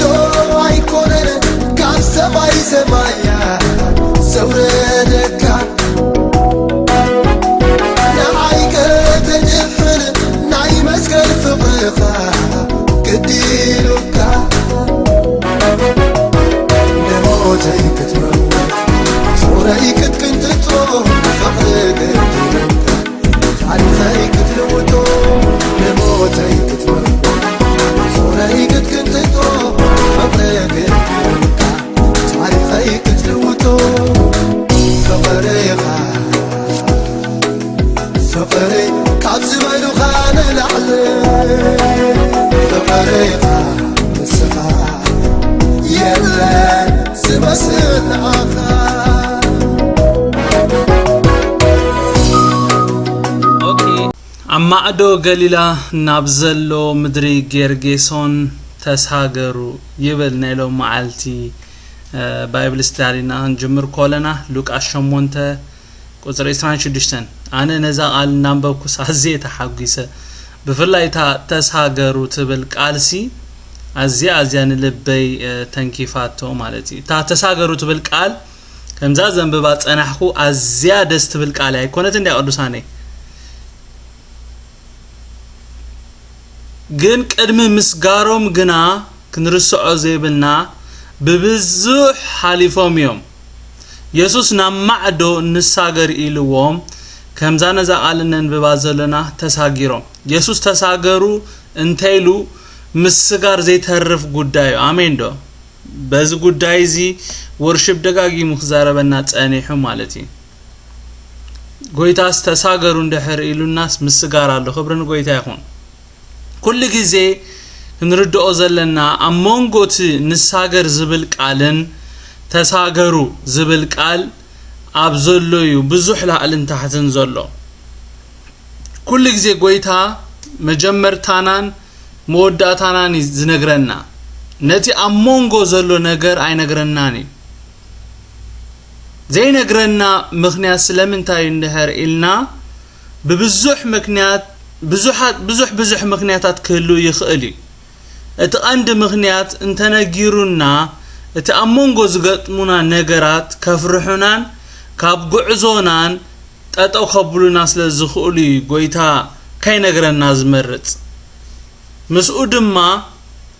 ዶ ኣይኮነን ካብ ሰማይ ሰማያ ዘውረደካ፣ ንዓይ ከተድሕን ናይ መስቀል ፍቕርኻ ግዲ ኢሉካ። ንሞተይ ክትመውት ጾረይ ክትቅንጥጦ ፍቕሪ ግዲ ኢሉካ። ታሪኸይ ክትልውጦ ንሞተይ ክትመርዶ ጾረይ ክትቅንጥጦ ፍቕሪ ግዲ ኢሉካ። ታሪኸይ ክትልውጦ ፍቕርኻ ፍቕሪ ካብ ዝበሉኻ ንላዕሊ ፍቕርኻ ንስኻ የለን ዝመስል ንዓኻ። ኦኬ። ኣብ ማዕዶ ገሊላ ናብ ዘሎ ምድሪ ጌርጌሶን ተሳገሩ ይብል። ናይ ሎም መዓልቲ ባይብል ስታዲና ክንጅምር ኮለና ሉቃስ ሸሞንተ ቁፅሪ ዕስራን ሽዱሽተን። ኣነ ነዛ ቃል እናንበብኩስ ኣዝየ ተሓጒሰ። ብፍላይ እታ ተሳገሩ ትብል ቃልሲ ኣዝያ ኣዝያ ንልበይ ተንኪፋቶ ማለት እዩ። እታ ተሳገሩ ትብል ቃል ከምዛ ዘንብባ ጸናሕኩ ኣዝያ ደስ ትብል ቃል ኣይኮነት እንድያ ቅዱሳነይ። ግን ቅድሚ ምስጋሮም ግና ክንርስዖ ዘይብልና ብብዙሕ ሓሊፎም እዮም። የሱስ ናብ ማዕዶ ንሳገር ኢልዎም ከምዛ ነዛ ቃል እነንብባ ዘለና ተሳጊሮም። የሱስ ተሳገሩ እንተይሉ ምስጋር ዘይተርፍ ጉዳይ እዩ። ኣሜን ዶ? በዚ ጉዳይ እዚ ወርሺፕ ደጋጊሙ ክዛረበና ጸኒሑ ማለት እዩ። ጎይታስ ተሳገሩ እንድሕር ኢሉናስ ምስጋር ኣሎ። ክብሪ ንጎይታ ይኹን። ኩሉ ግዜ ክንርድኦ ዘለና ኣብ መንጎ እቲ ንሳገር ዝብል ቃልን ተሳገሩ ዝብል ቃል ኣብ ዘሎ እዩ ብዙሕ ላዕልን ታሕትን ዘሎ። ኩሉ ግዜ ጎይታ መጀመርታናን መወዳእታናን እዩ ዝነግረና። ነቲ ኣብ መንጎ ዘሎ ነገር ኣይነግረናን እዩ። ዘይነግረና ምኽንያት ስለምንታይ እዩ እንድሕር ኢልና ብብዙሕ ምኽንያት ብዙሓት ብዙሕ ብዙሕ ምኽንያታት ክህሉ ይኽእል እዩ። እቲ ቀንዲ ምኽንያት እንተነጊሩና እቲ ኣብ መንጎ ዝገጥሙና ነገራት ከፍርሑናን ካብ ጉዕዞናን ጠጠው ከብሉና ስለ ዝኽእሉ እዩ ጎይታ ከይነግረና ዝመርጽ። ምስኡ ድማ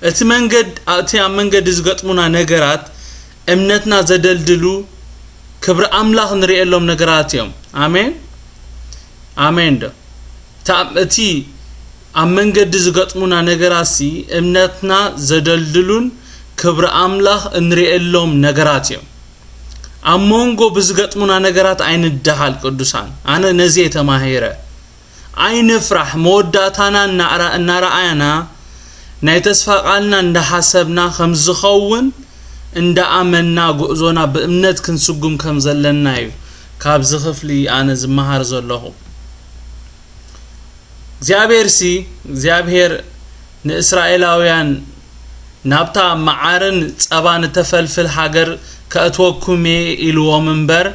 እቲ መንገድ እቲ ኣብ መንገዲ ዝገጥሙና ነገራት እምነትና ዘደልድሉ ክብሪ ኣምላኽ ንርእየሎም ነገራት እዮም። ኣሜን ኣሜን ዶ? እቲ ኣብ መንገዲ ዝገጥሙና ነገራት ሲ እምነትና ዘደልድሉን ክብሪ ኣምላኽ እንርእየሎም ነገራት እዮም። ኣብ መንጎ ብዝገጥሙና ነገራት ኣይንደሃል ቅዱሳን። ኣነ ነዚ እየ ተማሂረ። ኣይንፍራሕ፣ መወዳእታና እናረኣና ናይ ተስፋ ቃልና እንዳሓሰብና ከም ዝኸውን እንዳኣመንና ጉዕዞና ብእምነት ክንስጉም ከም ዘለና እዩ ካብዚ ክፍሊ ኣነ ዝመሃር ዘለኹ። እግዚኣብሔር ሲ እግዚኣብሔር ንእስራኤላውያን ናብታ መዓርን ጸባን እተፈልፍል ሃገር ከእትወኩም እየ ኢልዎም እምበር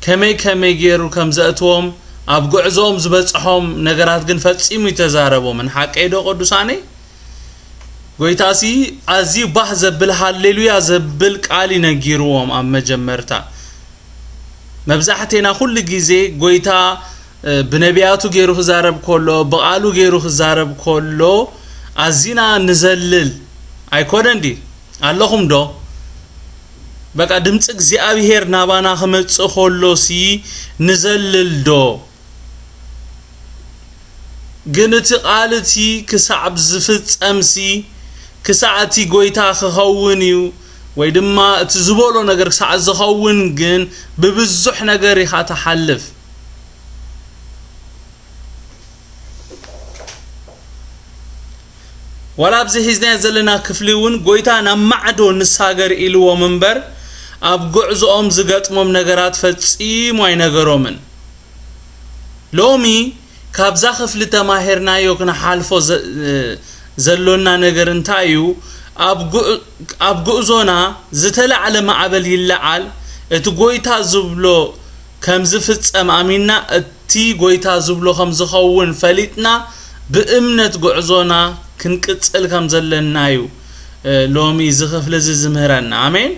ከመይ ከመይ ገይሩ ከም ዘእትዎም ኣብ ጉዕዞኦም ዝበጽሖም ነገራት ግን ፈጺሙ ይተዛረቦምን። ሓቀይ ዶ ቅዱሳነይ? ጎይታሲ ኣዝዩ ባህ ዘብል ሃሌሉያ ዘብል ቃል እዩ ነጊርዎም ኣብ መጀመርታ። መብዛሕቴና ኩሉ ግዜ ጎይታ ብነቢያቱ ገይሩ ክዛረብ ከሎ ብቓሉ ገይሩ ክዛረብ ከሎ ኣዚና ንዘልል ኣይኮነን ድዩ? ኣለኹም ዶ? በቃ ድምፂ እግዚኣብሄር ናባና ክመፅእ ከሎ ሲ ንዘልል ዶ? ግን እቲ ቃል እቲ ክሳዕ ዝፍጸም ሲ ክሳዕ እቲ ጎይታ ክኸውን እዩ ወይ ድማ እቲ ዝበሎ ነገር ክሳዕ ዝኸውን ግን ብብዙሕ ነገር ኢኻ ትሓልፍ። ዋላ ኣብዚ ሒዝናዮ ዘለና ክፍሊ እውን ጎይታ ናብ ማዕዶ ንሳገር ኢልዎም እምበር ኣብ ጉዕዞኦም ዝገጥሞም ነገራት ፈጺሙ ኣይነገሮምን። ሎሚ ካብዛ ክፍሊ ተማሂርናዮ ክንሓልፎ ዘ- ዘሎና ነገር እንታይ እዩ? ኣብ ጉ- ኣብ ጉዕዞና ዝተላዕለ ማዕበል ይለዓል፣ እቲ ጎይታ ዝብሎ ከም ዝፍጸም ኣሚንና እቲ ጎይታ ዝብሎ ከም ዝኸውን ፈሊጥና ብእምነት ጉዕዞና ክንቅጽል ከም ዘለና እዩ ሎሚ እዚ ክፍሊ እዚ ዝምህረና። ኣሜን።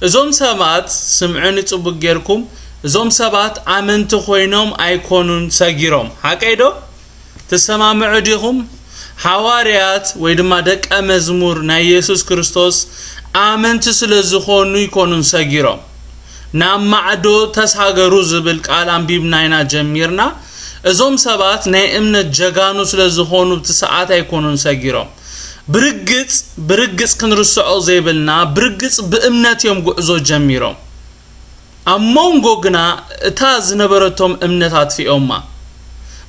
እዞም ሰባት፣ ስምዑኒ ጽቡቅ ጌርኩም፣ እዞም ሰባት ኣመንቲ ኮይኖም ኣይኮኑን ሰጊሮም። ሓቀይ ዶ? ትሰማምዑ ዲኹም? ሓዋርያት ወይ ድማ ደቀ መዝሙር ናይ የሱስ ክርስቶስ ኣመንቲ ስለ ዝኾኑ ይኮኑን ሰጊሮም። ናብ ማዕዶ ተሳገሩ ዝብል ቃል ኣንቢብና ኢና ጀሚርና። እዞም ሰባት ናይ እምነት ጀጋኑ ስለ ዝኾኑ ብቲ ሰዓት ኣይኮኑን ሰጊሮም። ብርግጽ፣ ብርግጽ ክንርስዖ ዘይብልና፣ ብርግጽ ብእምነት እዮም ጉዕዞ ጀሚሮም። ኣብ መንጎ ግና እታ ዝነበረቶም እምነት ኣጥፊኦማ።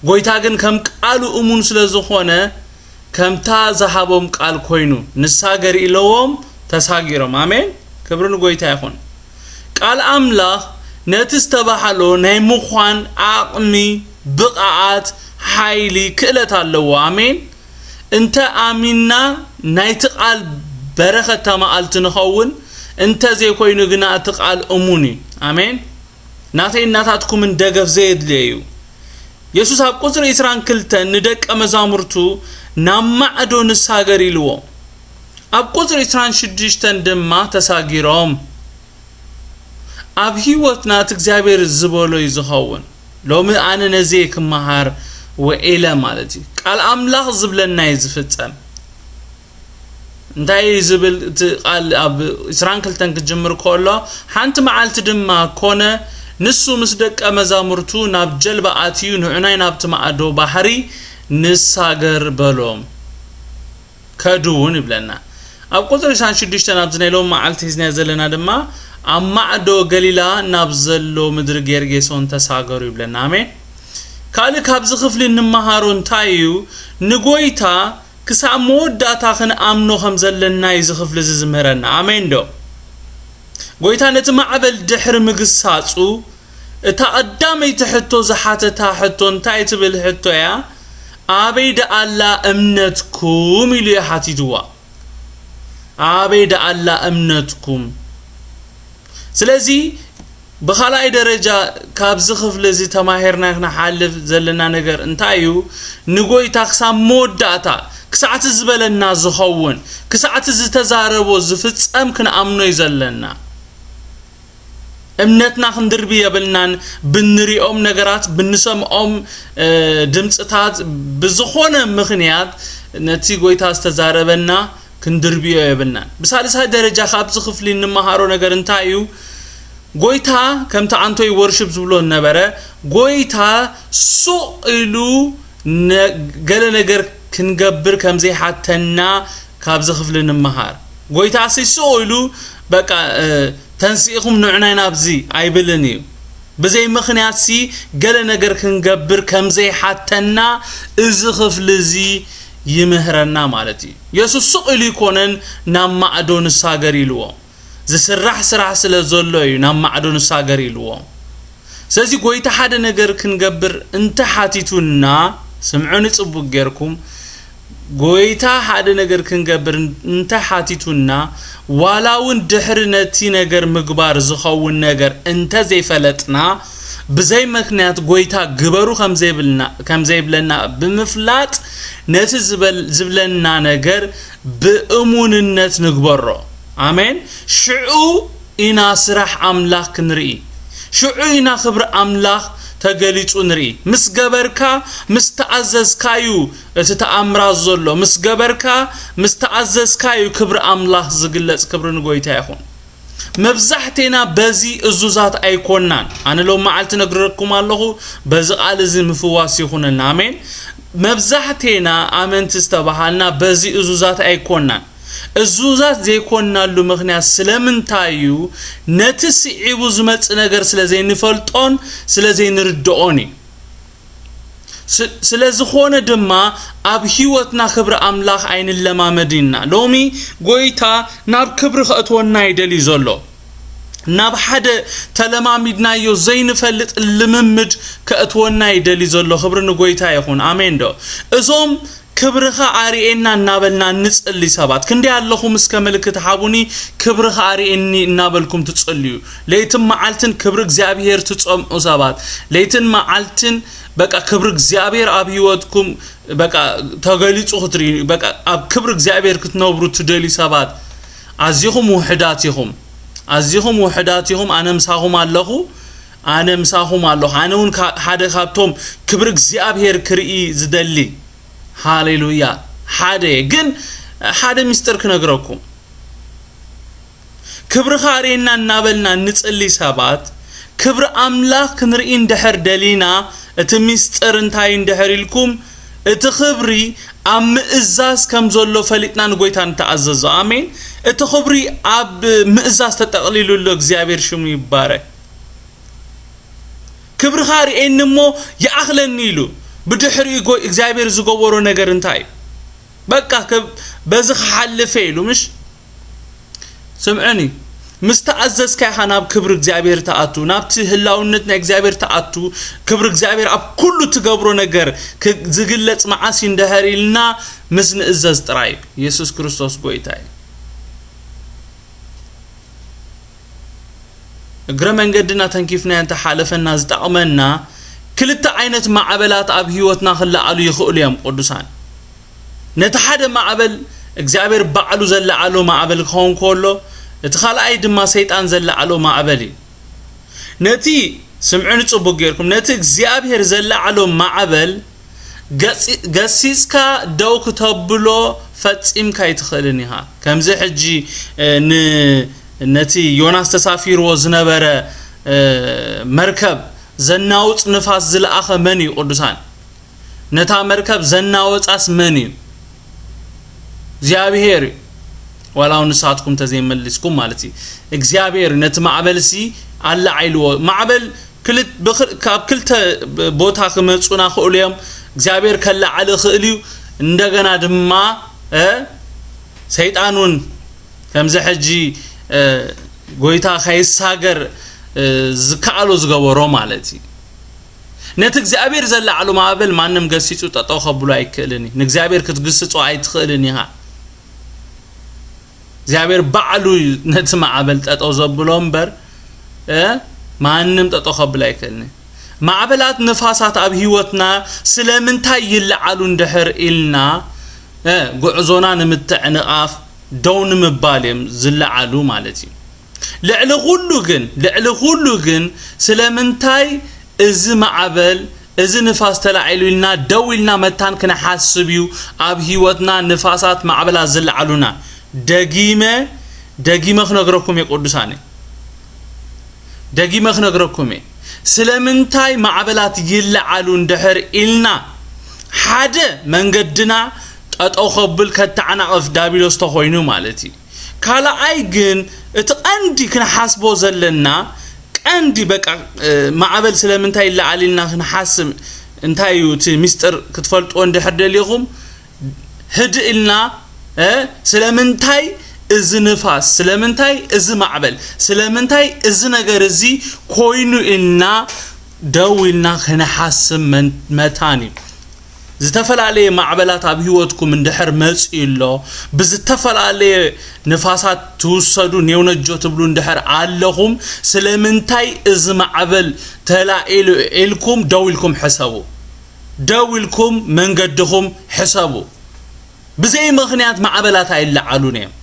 ጎይታ ግን ከም ቃሉ እሙን ስለ ዝኾነ፣ ከምታ ዝሃቦም ቃል ኮይኑ፣ ንሳገር ኢለዎም ተሳጊሮም። ኣሜን። ክብሪ ንጎይታ ይኹን። ቃል ኣምላኽ ነቲ ዝተባህሎ ናይ ምዃን ዓቕሚ፣ ብቕዓት፣ ሓይሊ፣ ክእለት ኣለዎ። ኣሜን። እንተ ኣሚንና ናይቲ ቃል በረኸት ተማኣልቲ ንኸውን፣ እንተ ዘይኮይኑ ግና እቲ ቃል እሙን እዩ። ኣሜን። ናተይን ናታትኩምን ደገፍ ዘየድልዮ እዩ። የሱስ ኣብ ቁጽሪ ዕስራን ክልተን ንደቀ መዛሙርቱ ናብ ማዕዶ ንሳገር ኢልዎ። ኣብ ቁጽሪ ዕስራን ሽዱሽተን ድማ ተሳጊሮም። ኣብ ህይወትና እቲ እግዚኣብሔር ዝበሎ እዩ ዝኸውን። ሎሚ ኣነ ነዚ እየ ክመሃር ውዒለ ማለት እዩ። ቃል ኣምላኽ ዝብለና እዩ ዝፍጸም። እንታይ እዩ ዝብል እቲ ቃል? ኣብ ዕስራን ክልተን ክጅምር ከሎ፣ ሓንቲ መዓልቲ ድማ ኮነ፣ ንሱ ምስ ደቀ መዛሙርቱ ናብ ጀልባ ኣትዩ፣ ንዑናይ ናብቲ ማዕዶ ባሕሪ ንሳገር በሎም። ከዱ እውን ይብለና። ኣብ ቁጽሪ ዕስራን ሽዱሽተን ኣብዚ ናይ ሎሚ መዓልቲ ሒዝናዮ ዘለና ድማ፣ ኣብ ማዕዶ ገሊላ ናብ ዘሎ ምድሪ ጌርጌሶን ተሳገሩ ይብለና። ኣሜን። ካልእ ካብዚ ክፍሊ እንመሃሮ እንታይ እዩ? ንጎይታ ክሳብ መወዳእታ ክንኣምኖ ከም ዘለና እዩ እዚ ክፍሊ እዚ ዝምህረና። ኣሜን ዶ? ጎይታ ነቲ ማዕበል ድሕሪ ምግሳጹ፣ እታ ቀዳመይቲ ሕቶ ዝሓተታ ሕቶ እንታይ ትብል ሕቶ እያ? "ኣበይ ደኣላ እምነትኩም?" ኢሉ እዩ ሓቲትዋ። "ኣበይ ደኣላ እምነትኩም?" ስለዚ ብኻልኣይ ደረጃ ካብዚ ክፍሊ እዚ ተማሂርና ክንሓልፍ ዘለና ነገር እንታይ እዩ? ንጎይታ ክሳብ መወዳእታ፣ ክሳዕቲ ዝበለና ዝኸውን፣ ክሳዕቲ ዝተዛረቦ ዝፍጸም ክንኣምኖ እዩ ዘለና። እምነትና ክንድርቢ የብልናን። ብንሪኦም ነገራት፣ ብንሰምዖም፣ እ፣ ድምፅታት፣ ብዝኾነ ምኽንያት ነቲ ጎይታ ዝተዛረበና ክንድርብዮ የብልናን። ብሳልሳይ ደረጃ ካብዚ ክፍሊ እንመሃሮ ነገር እንታይ እዩ? ጎይታ ከምቲ ኣንቶይ ወርሽፕ ዝብሎ ነበረ፣ ጎይታ ሱቕ ኢሉ ነ-፣ ገለ ነገር ክንገብር ከም ዘይሓተና ካብዚ ክፍሊ ንምሃር። ጎይታ ሲ ሱቕ ኢሉ በቃ፣ እ፣ "ተንስኢኹም ንዑናይ ናብዚ" ኣይብልን እዩ። ብዘይ ምኽንያት ሲ ገለ ነገር ክንገብር ከም ዘይሓተና እዚ ክፍሊ እዚ ይምህረና ማለት እዩ። የሱስ ሱቕ ኢሉ ይኮነን ናብ ማዕዶ ንሳገር ኢልዎ። ዝስራሕ ስራሕ ስለ ዘሎ እዩ ናብ ማዕዶ ንሳገር ኢልዎ። ስለዚ ጎይታ ሓደ ነገር ክንገብር እንተ ሓቲቱና፣ ስምዑኒ ጽቡቅ ጌርኩም፣ ጎይታ ሓደ ነገር ክንገብር እንተ ሓቲቱና፣ ዋላ እውን ድሕሪ ነቲ ነገር ምግባር ዝኸውን ነገር እንተ ዘይፈለጥና፣ ብዘይ ምኽንያት ጎይታ ግበሩ ከም ዘይብልና፣ ከም ዘይብለና ብምፍላጥ፣ ነቲ ዝበል-፣ ዝብለና ነገር ብእሙንነት ንግበሮ። ኣሜን። ሽዑ ኢና ስራሕ ኣምላኽ ክንርኢ። ሽዑ ኢና ክብሪ ኣምላኽ ተገሊጹ ንርኢ። ምስ ገበርካ፣ ምስ ተኣዘዝካዩ እቲ ተኣምራት ዘሎ። ምስ ገበርካ፣ ምስ ተኣዘዝካዩ ክብሪ ኣምላኽ ዝግለጽ። ክብሪ ንጎይታ ይኹን። መብዛሕቴና በዚ እዙዛት ኣይኮናን። ኣነ ሎም መዓልቲ ነግረኩም ኣለኹ፣ በዚ ቃል እዚ ምፍዋስ ይኹነና። ኣሜን። መብዛሕቴና ኣመንቲ ዝተባሃልና በዚ እዙዛት ኣይኮናን። እዙዛት ዘይኮንናሉ ምኽንያት ስለምንታይ እዩ? ነቲ ስዒቡ ዝመጽእ ነገር ስለ ዘይንፈልጦን ስለ ዘይንርድኦን እዩ። ስ-፣ ስለ ዝኾነ ድማ ኣብ ህይወትና ክብሪ ኣምላኽ ኣይንለማመድን ኢና። ሎሚ ጎይታ ናብ ክብሪ ከእትወና ይደልዩ ዘሎ። ናብ ሓደ ተለማሚድናዮ ዘይንፈልጥ ልምምድ ከእትወና ይደልዩ ዘሎ። ክብሪ ንጎይታ ይኹን። ኣሜን ዶ? እዞም ክብርኻ ኣርእየና እናበልና እንጽሊ ሰባት ክንደይ ኣለኹም? እስከ ምልክት ሃቡኒ። ክብርኻ ኣርእየኒ እናበልኩም ትጽልዩ፣ ለይትን መዓልትን ክብሪ እግዚኣብሔር ትጸምኡ ሰባት፣ ለይትን መዓልትን በቃ ክብሪ እግዚኣብሔር ኣብ ህይወትኩም በቃ ተገሊጹ ክትርኢ፣ በቃ ኣብ ክብሪ እግዚኣብሔር ክትነብሩ ትደልዩ ሰባት ኣዚኹም ውሕዳት ኢኹም። ኣዚኹም ውሕዳት ኢኹም። ኣነ ምሳኹም ኣለኹ። ኣነ ምሳኹም ኣለኹ። ኣነ እውን ካ-፣ ሓደ ካብቶም ክብሪ እግዚኣብሔር ክርኢ ዝደሊ። ሃሌሉያ። ሓደ ግን ሓደ ምስጢር ክነግረኩም። ክብርኻ ኣርእየና እናበልና እንጽሊ ሰባት፣ ክብሪ ኣምላኽ ክንርኢ እንድሕር ደሊና፣ እቲ ምስጢር እንታይ እንድሕር ኢልኩም፣ እቲ ክብሪ ኣብ ምእዛዝ ከም ዘሎ ፈሊጥና ንጎይታ ንተኣዘዞ። ኣሜን። እቲ ክብሪ ኣብ ምእዛዝ ተጠቕሊሉ ኣሎ። እግዚኣብሔር ሽሙ ይባረክ። ክብርኻ ኣርእየኒ እሞ ይኣኽለኒ ኢሉ። ብድሕሪኡ ጎ-፣ እግዚኣብሔር ዝገበሮ ነገር እንታይ እዩ? በቃ ከብ-፣ በዚ ክሓልፈ ኢሉ፣ ምሽ? ስምዕኒ፣ ምስ ተኣዘዝካ ኢኻ ናብ ክብሪ እግዚኣብሔር ትኣቱ፣ ናብቲ ህላውነት ናይ እግዚኣብሔር ትኣቱ። ክብሪ እግዚኣብሔር ኣብ ኩሉ ትገብሮ ነገር ክ-፣ ዝግለጽ መዓስ እዩ እንድሕር ኢልና፣ ምስ ንእዘዝ ጥራይ እዩ። ኢየሱስ ክርስቶስ ጎይታ እዩ። እግረ መንገድና ተንኪፍና እንተሓለፈና ዝጠቕመና ክልተ ዓይነት ማዕበላት ኣብ ህይወትና ክለዓሉ ይኽእሉ እዮም ቅዱሳን። ነቲ ሓደ ማዕበል እግዚኣብሔር ባዕሉ ዘለዓሎ ማዕበል ክኸውን ከሎ፣ እቲ ካልኣይ ድማ ሰይጣን ዘለዓሎ ማዕበል እዩ። ነቲ፣ ስምዑኒ ጽቡቅ ጌርኩም፣ ነቲ እግዚኣብሔር ዘለዓሎ ማዕበል ገጺ-፣ ገሲጽካ ደው ክተብሎ ፈጺምካ ኣይትኽእልን ኢኻ። ከምዚ ሕጂ፣ እ፣ ን-፣ ነቲ ዮናስ ተሳፊርዎ ዝነበረ፣ እ፣ መርከብ ዘናውጽ ንፋስ ዝለኣኸ መን እዩ ቅዱሳን? ነታ መርከብ ዘናወጻስ መን እዩ? እግዚኣብሔር እዩ። ዋላ እውን ንስኻትኩም ተዘይመሊስኩም ማለት እዩ። እግዚኣብሔር እዩ። ነቲ ማዕበልሲ ኣለዓይልዎ። ማዕበል ክልት-፣ ብኽል-፣ ካብ ክልተ ብ-፣ ቦታ ክመጹና ክእሉ እዮም። እግዚኣብሔር ከለዓል ይኽእል እዩ። እንደገና ድማ፣ እ፣ ሰይጣን እውን ከምዚ ሕጂ፣ እ፣ ጎይታ ከይሳገር፣ እ፣ ዝከኣሎ ዝገበሮ ማለት እዩ። ነቲ እግዚኣብሔር ዘለዓሉ ማዕበል ማንም ገሲጹ ጠጠው ከብሎ ኣይክእልን እዩ። ንእግዚኣብሔር ክትግስጾ ኣይትኽእልን ኢኻ። እግዚኣብሔር ባዕሉ እዩ ነቲ ማዕበል ጠጠው ዘብሎ እምበር፣ እ፣ ማንም ጠጠው ከብሎ ኣይክእልን እዩ። ማዕበላት ንፋሳት ኣብ ህይወትና ስለምንታይ ይለዓሉ እንድሕር ኢልና፣ እ፣ ጉዕዞና ንምትዕንቓፍ ደው ንምባል እዮም ዝለዓሉ ማለት እዩ። ልዕሊ ኩሉ ግን፣ ልዕሊ ኩሉ ግን ስለምንታይ እዚ ማዕበል፣ እዚ ንፋስ ተላዒሉ ኢልና ደው ኢልና መታን ክንሓስብ እዩ ኣብ ህይወትና ንፋሳት ማዕበላት ዝለዓሉና። ደጊመ፣ ደጊመ ክነግረኩም እየ ቅዱሳነ። ደጊመ ክነግረኩም እየ። ስለምንታይ ማዕበላት ይለዓሉ እንድሕር ኢልና፣ ሓደ መንገድና ጠጠው ከብል ከተዓናቕፍ ዳቢሎስ ተኾይኑ ማለት እዩ። ካልኣይ ግን እቲ ቀንዲ ክንሓስቦ ዘለና ቀንዲ በቃ፣ እ፣ ማዕበል ስለምንታይ ይለዓል ኢልና ክንሓስብ እንታይ እዩ እቲ ሚስጥር ክትፈልጥዎ እንድሕር ደሊኹም ህድእ ኢልና፣ እ፣ ስለምንታይ እዚ ንፋስ፣ ስለምንታይ እዚ ማዕበል፣ ስለምንታይ እዚ ነገር እዚ ኮይኑ ኢልና ደው ኢልና ክንሓስብ መን-፣ መታን እዩ። ዝተፈላለየ ማዕበላት ኣብ ህይወትኩም እንድሕር መጺኡ ኣሎ፣ ብዝተፈላለየ ንፋሳት ትውሰዱ ኔውነጆ ትብሉ እንድሕር ኣለኹም፣ ስለምንታይ እዚ ማዕበል ተላዒሉ ኢልኩም ደው ኢልኩም ሕሰቡ። ደው ኢልኩም መንገድኹም ሕሰቡ። ብዘይ ምኽንያት ማዕበላት ኣይለዓሉን እዮም።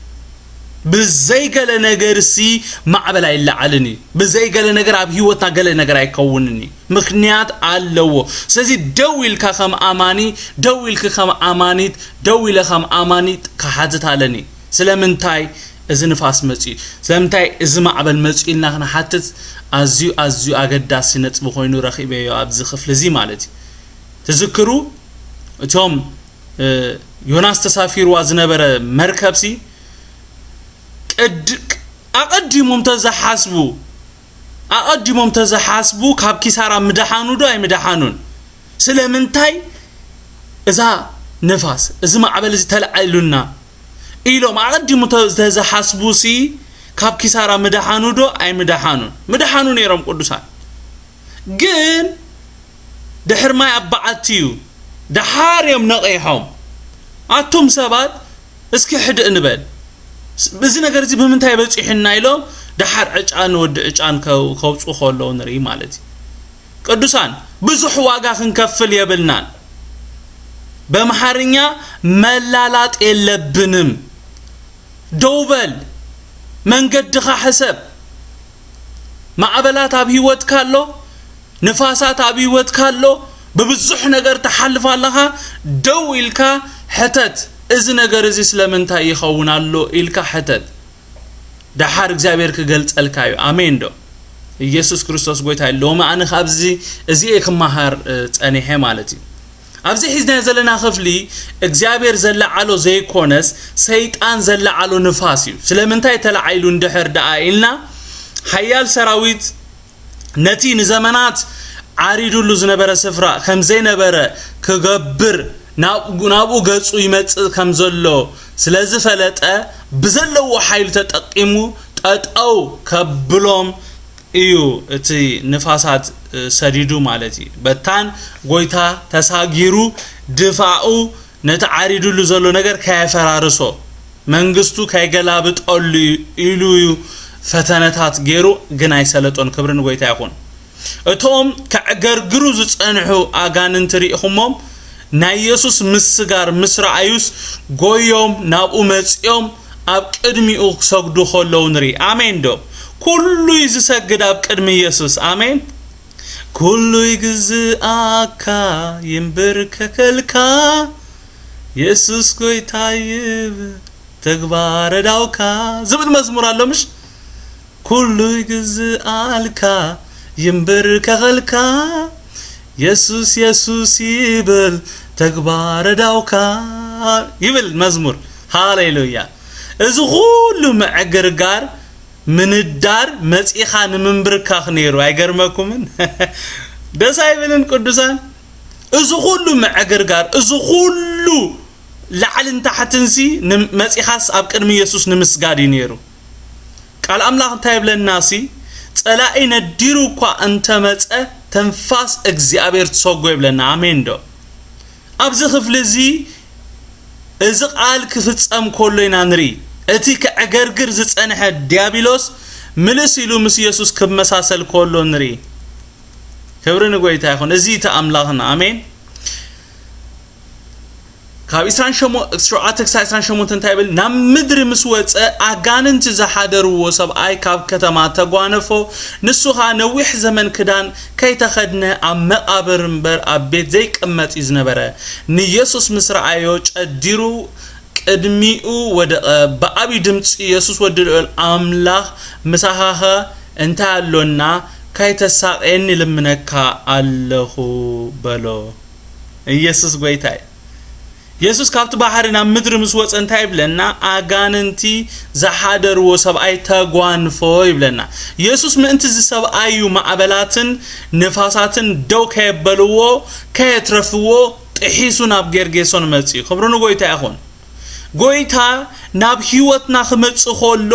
ብዘይ ገለ ነገርሲ ማዕበል ኣይለዓልን እዩ። ብዘይ ገለ ነገር ኣብ ህይወትና ገለ ነገር ኣይከውንን እዩ። ምኽንያት ኣለዎ። ስለዚ ደው ኢልካ ከም ኣማኒ፣ ደው ኢልኪ ከም ኣማኒት፣ ደው ኢለ ከም ኣማኒት ክሓትት ኣለኒ። ስለምንታይ እዚ ንፋስ መጺኡ? ስለምንታይ እዚ ማዕበል መጺኡ ኢልና ክንሓትት ኣዝዩ፣ ኣዝዩ ኣገዳሲ ነጥቢ ኮይኑ ረኺበዮ ኣብዚ ክፍሊ እዚ ማለት እዩ። ትዝክሩ እቶም፣ እ፣ ዮናስ ተሳፊርዋ ዝነበረ መርከብሲ ቅድ-፣ ኣቐዲሞም ተዝሓስቡ፣ ኣቐዲሞም ተዝሓስቡ ካብ ኪሳራ ምደሓኑ ዶ ኣይምደሓኑን? ስለምንታይ እዛ ንፋስ፣ እዚ ማዕበል እዚ ተላዒሉና ኢሎም ኣቐዲሙ ተ-፣ ተዝሓስቡሲ ካብ ኪሳራ ምደሓኑ ዶ ኣይምደሓኑን? ምደሓኑ ነይሮም ቅዱሳን። ግን ድሕር ማይ ኣብ በዓቲ እዩ። ደሓር እዮም ነቒሖም። ኣቱም ሰባት፣ እስኪ ሕድእ ንበል። እዚ ነገር እዚ ብምንታይ በጺሑና ኢሎም ደሓር ዕጫን ወዲ ዕጫን ከው-፣ ከውጽኡ ከለዉ ንርኢ ማለት እዩ። ቅዱሳን፣ ብዙሕ ዋጋ ክንከፍል የብልናን። በምሓርኛ መላላጥ የለብንም። ደው በል፣ መንገድኻ ሕሰብ። ማዕበላት ኣብ ህይወትካ ኣሎ፣ ንፋሳት ኣብ ህይወትካ ኣሎ፣ ብብዙሕ ነገር ትሓልፍ ኣለኻ። ደው ኢልካ ሕተት፣ "እዚ ነገር እዚ ስለምንታይ ይኸውን ኣሎ?" ኢልካ ሕተት። ደሓር እግዚኣብሔር ክገልጸልካ እዩ። ኣሜን ዶ? ኢየሱስ ክርስቶስ ጎይታ እዩ። ሎሚ ኣነ ካብዚ እዚ እየ ክመሃር፣ እ፣ ጸኒሐ ማለት እዩ። ኣብዚ ሒዝናዮ ዘለና ክፍሊ እግዚኣብሔር ዘለዓሎ ዘይኮነስ ሰይጣን ዘለዓሎ ንፋስ እዩ። ስለምንታይ ተለዓይሉ እንድሕር ደኣ ኢልና፣ ሓያል ሰራዊት ነቲ ንዘመናት ዓሪዱሉ ዝነበረ ስፍራ ከም ዘይነበረ ክገብር ናብ-፣ ናብኡ ገጹ ይመጽእ ከም ዘሎ ስለ ዝፈለጠ ብዘለዎ ሓይሊ ተጠቂሙ ጠጠው ከብሎም እዩ እቲ ንፋሳት፣ እ፣ ሰዲዱ ማለት እዩ። በታን ጎይታ ተሳጊሩ ድፋኡ ነቲ ዓሪዱሉ ዘሎ ነገር ከየፈራርሶ፣ መንግስቱ ከይገላብጠሉ ኢሉ እዩ ፈተነታት ገይሩ፣ ግን ኣይሰለጦን። ክብሪ ንጎይታ ይኹን። እቶም ከዕገርግሩ ዝጸንሑ ኣጋንንቲ ርኢኹሞም፣ ናይ የሱስ ምስጋር ምስ ረኣዩስ፣ ጎዮም ናብኡ መጺኦም ኣብ ቅድሚኡ ክሰግዱ ከለዉ ንርኢ። ኣሜን ዶ? ኩሉ እዩ ዝሰግድ ኣብ ቅድሚ የሱስ። ኣሜን። ኩሉ ይግዝኣካ፣ ይንብርከከልካ፣ የሱስ ጎይታ ይብል ተግባረ ዳውካ ዝብል መዝሙር ኣሎ፣ ምሽ? ኩሉ ይግዝኣልካ፣ ይንብርከኸልካ፣ የሱስ፣ የሱስ ይብል ተግባረ ዳውካ ይብል መዝሙር። ሃሌሉያ። እዚ ኩሉ ምዕግርጋር፣ ምንዳር መጺኻ ንምንብርካኽ ነይሩ። ኣይገርመኩምን? ደስ ኣይብልን ቅዱሳን? እዚ ኩሉ ምዕግርጋር፣ እዚ ኩሉ ላዕልን ታሕትንሲ ንም-፣ መጺኻስ ኣብ ቅድሚ የሱስ ንምስጋድ እዩ ነይሩ። ቃል ኣምላኽ እንታይ ይብለና ሲ? "ጸላኢ ነዲሩ እኳ እንተመጸ፣ ተንፋስ እግዚኣብሔር ትሰጎ" ይብለና። ኣሜን ዶ? ኣብዚ ክፍሊ እዚ፣ እዚ ቃል ክፍጸም ከሎ ኢና ንርኢ። እቲ ከዕገርግር ዝጸንሐ ዲያብሎስ ምልስ ኢሉ ምስ የሱስ ክመሳሰል ከሎ ንርኢ። ክብሪ ንጎይታ ይኹን። እዚ እቲ ኣምላኽና። ኣሜን። ካብ ዕስራን ሸሞንተን፣ ሸውዓተ ክሳብ ዕስራን ሸሞንተን እንታይ ይብል? "ናብ ምድሪ ምስ ወጸ፣ ኣጋንንቲ ዝሓደርዎ ሰብኣይ ካብ ከተማ ተጓነፎ። ንሱ ኸኣ ነዊሕ ዘመን ክዳን ከይተኸድነ ኣብ መቓብር እምበር ኣብ ቤት ዘይቅመጥ እዩ ዝነበረ። ንየሱስ ምስ ረኣዮ ጨዲሩ ቅድሚኡ ወደቐ። ብዓቢ ድምጺ፣ 'የሱስ ወዲ ልዑል ኣምላኽ ምሳኻኸ እንታይ ኣሎና? ካይተሳቕየኒ ልምነካ ኣለኹ' በሎ። ኢየሱስ ጐይታ እዩ። የሱስ ካብቲ ባሕሪ ናብ ምድሪ ምስ ወጸ እንታይ ይብለና? ኣጋንንቲ ዝሓደርዎ ሰብኣይ ተጓንፎ ይብለና። የሱስ ምእንቲ እዚ ሰብኣይ እዩ ማዕበላትን ንፋሳትን ደው ከየበልዎ፣ ከየትረፍዎ ጥሒሱ ናብ ጌርጌሶን መጺኡ። ክብሪ ንጐይታ ይኹን። ጐይታ ናብ ህይወትና ክመጽእ ከሎ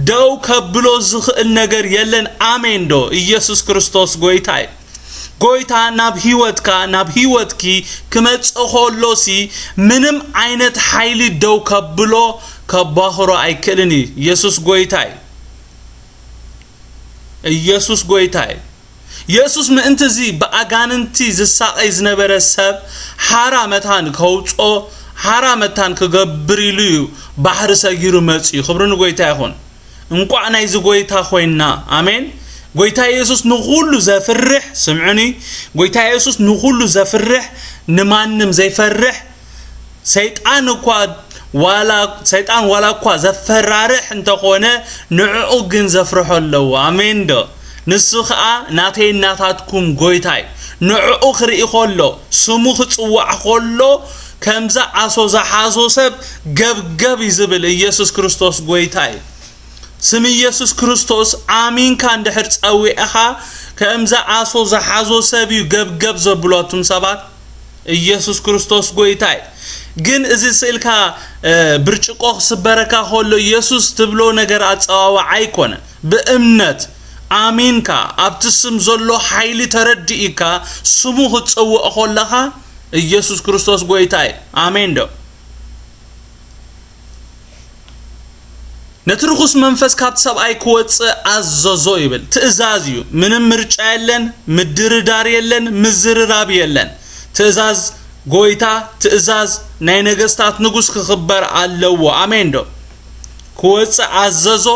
ደው ከብሎ ዝኽእል ነገር የለን። ኣሜን ዶ? ኢየሱስ ክርስቶስ ጐይታ እዩ። ጐይታ ናብ ህይወትካ፣ ናብ ህይወትኪ ክመጽእ ከሎሲ ምንም ዓይነት ሓይሊ ደው ከብሎ፣ ከባኽሮ ኣይክእልን እዩ። ኢየሱስ ጐይታ እዩ። ኢየሱስ ጐይታ እዩ። የሱስ ምእንቲ እዚ ብኣጋንንቲ ዝሳቐይ ዝነበረ ሰብ ሓራ መታን ከውጽኦ፣ ሓራ መታን ክገብር ኢሉ እዩ ባሕሪ ሰጊሩ መጺኡ። ክብሪ ንጐይታ ይኹን። እንቋዕ ናይዚ ጐይታ ኾይንና። ኣሜን። ጐይታ የሱስ ንኹሉ ዘፍርሕ፣ ስምዑኒ፣ ጐይታ የሱስ ንኹሉ ዘፍርሕ፣ ንማንም ዘይፈርሕ፣ ሰይጣን እኳ ዋላ፣ ሰይጣን ዋላ እኳ ዘፈራርሕ እንተኾነ፣ ንዕኡ ግን ዘፍርሖ ኣለዎ። ኣሜን ዶ? ንሱ ኸኣ ናተይን ናታትኩም ጐይታ እዩ። ንዕኡ ክርኢ ኸሎ፣ ስሙ ክጽዋዕ ኸሎ፣ ከምዛ ዓሶ ዝሓዞ ሰብ ገብገብ እዩ ዝብል። ኢየሱስ ክርስቶስ ጐይታ እዩ። ስም ኢየሱስ ክርስቶስ ኣሚንካ እንድሕር ጸዊዕኻ፣ ከምዛ ዓሶ ዝሓዞ ሰብ እዩ ገብገብ ዘብሎ። ኣቱም ሰባት፣ ኢየሱስ ክርስቶስ ጐይታ እዩ። ግን እዚ ስእልካ፣ እ፣ ብርጭቆ ክስበረካ ከሎ ኢየሱስ ትብሎ ነገር ኣጸዋውዓ ኣይኮነን። ብእምነት ኣሚንካ፣ ኣብቲ ስም ዘሎ ሓይሊ ተረዲእካ፣ ስሙ ክትጸውዖ ከለኻ፣ ኢየሱስ ክርስቶስ ጐይታ እዩ። ኣሜን ዶ? ነቲ ርኹስ መንፈስ ካብቲ ሰብኣይ ክወጽእ ኣዘዞ ይብል። ትእዛዝ እዩ። ምንም ምርጫ የለን፣ ምድርዳር የለን፣ ምዝርራብ የለን። ትእዛዝ ጎይታ፣ ትእዛዝ ናይ ነገስታት ንጉስ ክኽበር ኣለዎ። ኣሜን ዶ? ክወጽእ ኣዘዞ።